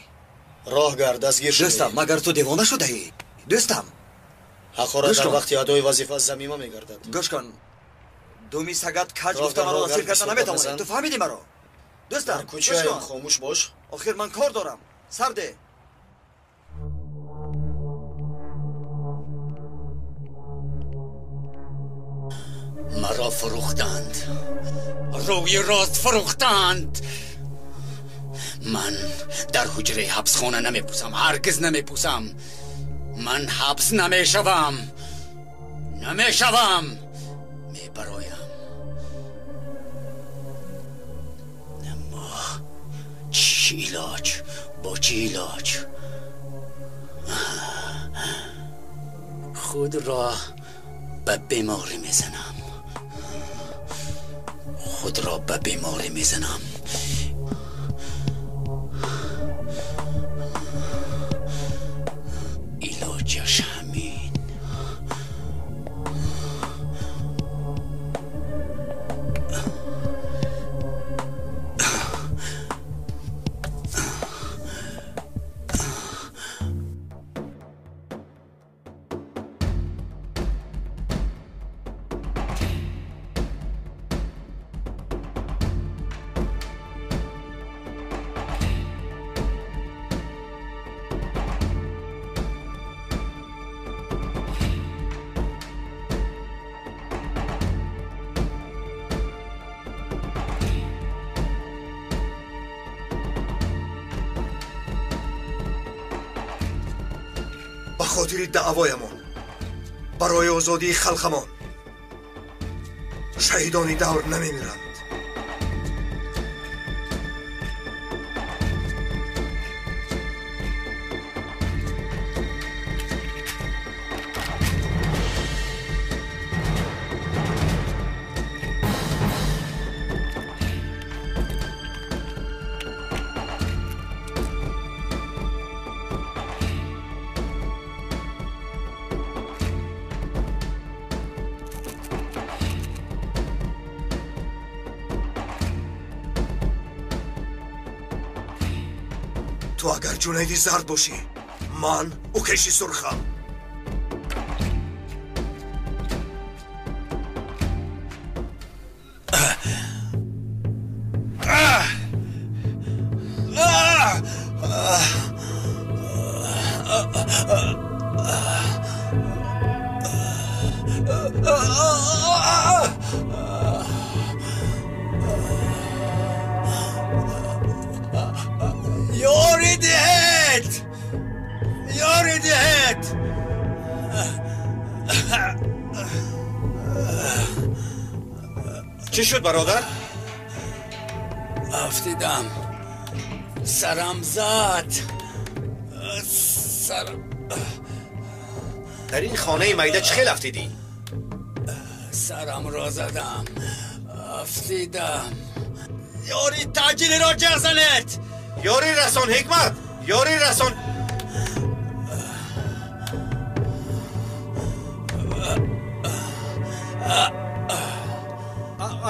Роҳ гард, дастгир шудӣ. Дӯстам, магар ту девона шудаӣ? Дӯстам, ҳақорат дар вақти адои вазифа замима мегардад. Гӯш кун, думи сагат каҷ гуфта маро дастгир карда наметавонӣ. Ту фаҳмидӣ маро? Дӯстам, дар кӯчаем, хомӯш бош. Охир ман кор дорам. Сарде. Маро фурӯхтанд. Рӯи рост фурӯхтанд. Ман дар ҳуҷраи ҳабсхона намепӯсам, ҳаргиз намепӯсам. Ман ҳабс намешавам. Намешавам. Мебароям. Аммо чӣ илоҷ? Бо чӣ илоҷ? Худро ба беморӣ мезанам. Худро ба беморӣ мезанам. Илоҷаш ҳамин. Ба хотири даъвоямон, Барои озодии халқамон шаҳидони давр намемиранд. Ту агар Ҷунайди зард бошӣ, ман Укеши сурхам. Чӣ шуд, бародар? Афтидам, сарам зад. Сарам. Дар ин хонаи майда чӣ хел афтидӣ? Сарамро задам, афтидам. Ёри таъҷилиро ҷеғ занед! Ёри расон, Ҳикмат! Ёри расон!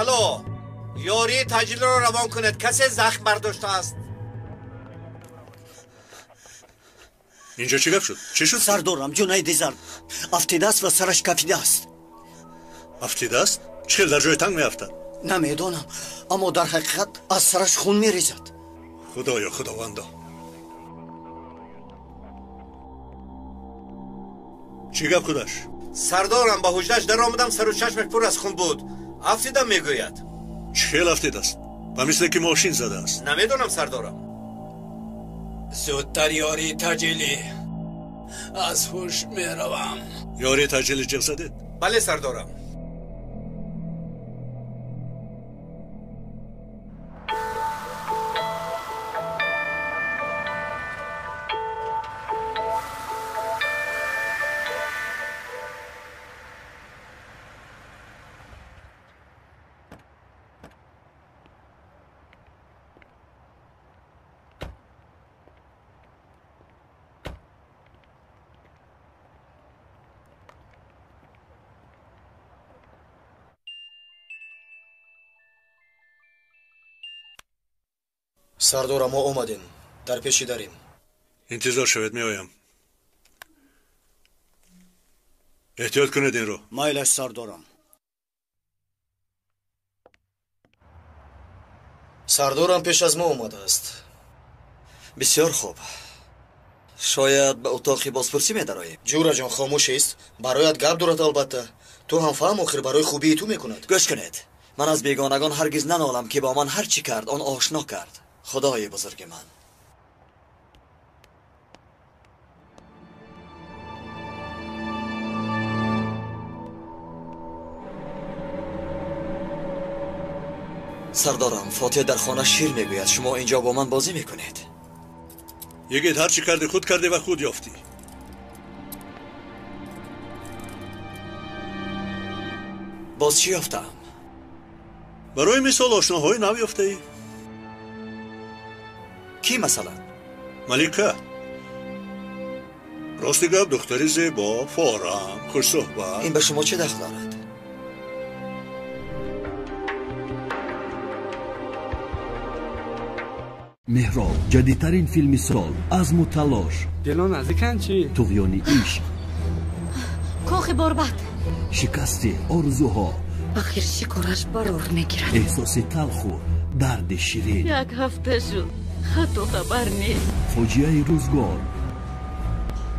Алло, ёрии таъҷилиро равон кунед, касе захм бардоштааст. Инҷо чӣ гап шуд? Чӣ шуд? Сардорам, Ҷунайди зард афтидааст ва сараш кафидааст. Афтидааст? Чӣ хел дар ҷои танг меафтад? Намедонам, аммо дар ҳақиқат аз сараш хун мерезад. Худоё, худовандо! Чӣ гап худаш? Сардорам, ба ҳуҷраш даромадам, сару чашмаш пур аз хун буд. Афтидам, мегӯяд. Чӣ хел афтидааст? Ба мисле ки мошин задааст. Намедонам, сардорам. Зудтар ёрии таъҷилӣ, аз ҳуш меравам. Ёрии таъҷилӣ ҷеғ задед? Бале, сардорам. Сардора, мо омадем, дар пеши дарем. Интизор шавед, меоям. Эҳтиёт кунед инро. Майлаш, сардорам. Сардорам пеш аз мо омадааст. Бисёр хуб. Шояд ба утоқи бозпурсӣ медароем. Ҷураҷон, хомӯшист, бароят гап дорад албатта. Ту ҳам фаҳм, охир барои хубии ту мекунад. Гӯш кунед, ман аз бегонагон ҳаргиз нанолам, ки бо ман ҳар чӣ кард, он ошно кард. Худои бузурги ман. Сардорам, Фотиҳ дар хона шир мегӯяд, шумо инҷо бо ман бозӣ мекунед. Йигит, ҳар чӣ кардӣ худ кардӣ ва худ ёфтӣ. Боз чӣ ёфтам? Барои мисол ошноҳои нав ёфтаӣ. Кӣ масалан? Малика. Рости гап, духтари зебо, форам, хушсӯҳбат. Ин ба шумо чӣ дахл дорад? Меҳроб, ҷадидтарин филми сол, азму талош, Дило наздикан чӣ? Туғёни ишқ, кохи борбад, шикасти орзуҳо, ахир шикораш барор мегирад, эҳсоси талху дарди ширин. Як ҳафта шуд, хату хабар нест. Фоҷиаи рӯзгор.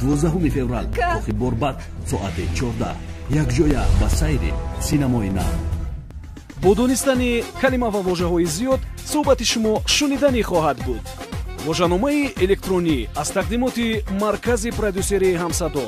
12 феврал, кохи борбад, соати 14, якҷоя ба сайри синамои нав. Бо донистани калима ва вожаҳои зиёд суҳбати шумо шуниданӣ хоҳад буд. Вожаномаи электронӣ аз тақдимоти маркази продюсерии ҳамсадо.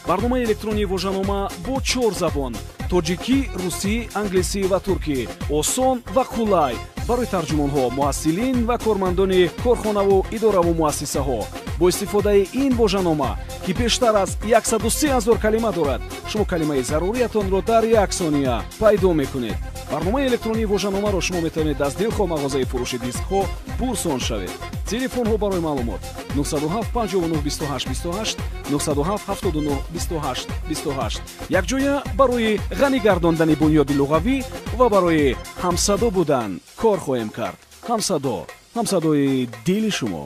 Барномаи электронии вожанома бо 4 забон: тоҷикӣ, русӣ, англисӣ ва туркӣ. Осон ва қулай барои тарҷумонҳо, муҳассилин ва кормандони корхонаву идораву муассисаҳо. Бо истифодаи ин вожанома, ки бештар аз 103 000 калима дорад, шумо калимаи заруриятонро дар як сония пайдо мекунед. Барномаи электронии вожаномаро шумо метавонед аз дилхоҳ мағозаи фурӯши дискҳо пурсон шавед. Телефонҳо барои маълумот 907 59 28 28, 907 79 28 28. Якҷоя барои ғанӣ гардондани бунёди луғавӣ ва барои ҳамсадо будан кор хоҳем кард. Ҳамсадо, ҳамсадои дили шумо.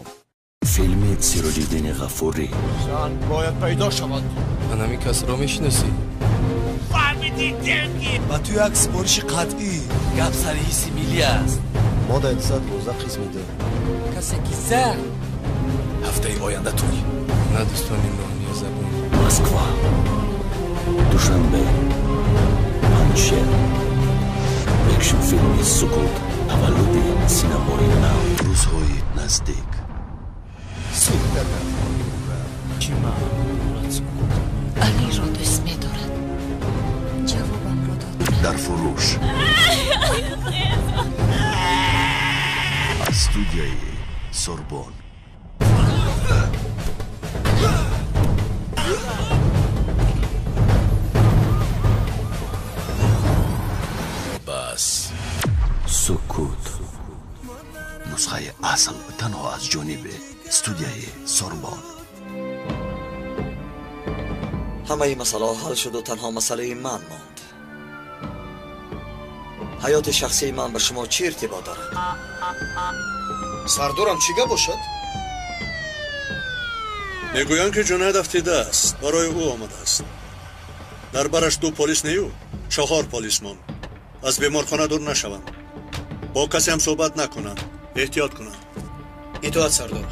Филми Сироҷиддини Ғафурӣ. Зан бояд пайдо шавад. Ман ҳамин касро мешиносӣ? Фаҳмидӣ, денги? Ба ту як супориши қатъӣ. Гап сари ҳисси миллӣ аст. Моддаи 212 қисми 2. Касе ки зан. Ҳафтаи оянда туй. На дӯстони мо ё забон. Москва, Душанбе, Панҷшер. Экшн филми Сукут, таваллуди синамои нав. Рӯзҳои наздик. Чӣ маъно дорад сукут? Алиро дӯст медорад. Ҷавобамро дод. Дар фурӯш. Аз студияи Сорбон. Бас. Сукут. Нусхаи асл танҳо аз ҷониби студияи Сорбон. Ҳамаи масъалаҳо ҳал шуду танҳо масъалаи ман монд. Ҳаёти шахсии ман ба шумо чӣ иртибот дорад? Сардорам чӣ гап бошад? Мегӯянд, ки Ҷунайд афтидааст, барои ӯ омадааст. Дар бараш 2 полис нею 4 полисмон. Аз беморхона дур нашаванд, бо касе ҳам суҳбат накунанд, эҳтиёт кунанд. Итоат, сардор.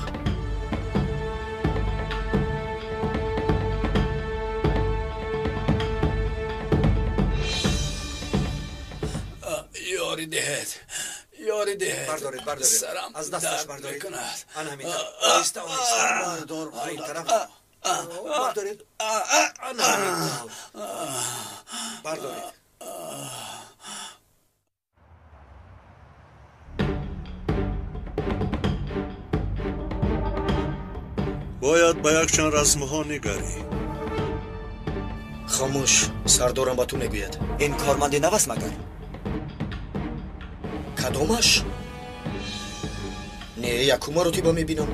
Ёрӣ диҳед, ёрӣ диҳед. Бардоред, бардоред. Сарам аз дасташ дард бардоред. мекунад. Ана ҳамин тараф. Оҳиста, оҳиста. Бардор, ба ин тараф. Бардоред. Ана ҳамин тараф. Бардоред. Бояд ба якчанд расмҳо нигарӣ. Хомӯш, сардорам ба ту мегӯяд. Ин корманди нав аст магар? Кадомаш? Не, якум маротиба мебинам.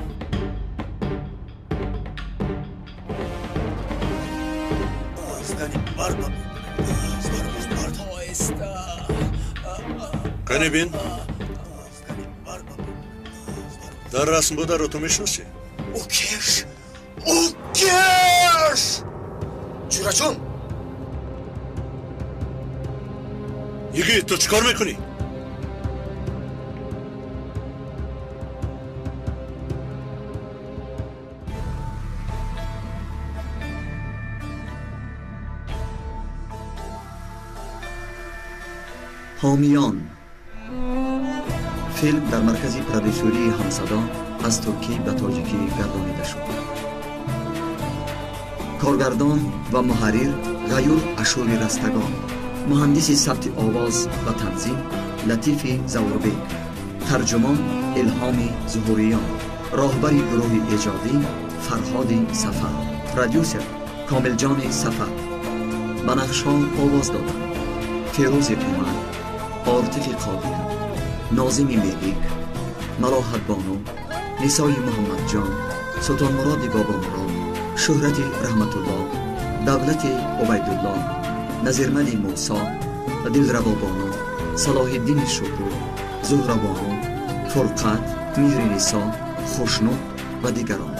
Кани бин, дар расм бударо ту мешиносӣ? Укеш! Укеш! Ҷураҷон! Йигит, ту чӣ кор мекунӣ? Ҳомиён. Филм дар маркази продюсерии Ҳамсадо аз туркӣ ба тоҷикӣ гардонида шуд. Коргардон ва муҳаррир Ғаюр Ашури Растагон, муҳандиси сабти овоз ва танзим Латифи Завурбек, тарҷумон Илҳоми Зуҳуриён, роҳбари гурӯҳи эҷодӣ Фарҳоди Сафар, продюсер Комилҷони Сафар. Ба нақшҳо овоз доданд Фирӯзи Умар, Ортифи Қодир, Нозими Мелик, Малоҳатбону, Нисои Муҳаммадҷон, Султонмуроди Бобомурод, Шӯҳрати Раҳматуллоҳ, Давлати Убайдуллоҳ, Назирмали Мусо, Дилравобону, Салоҳиддини Шукур, Зуҳрабону, Фурқат, Меҳринисо, Хушнуд ва дигарон.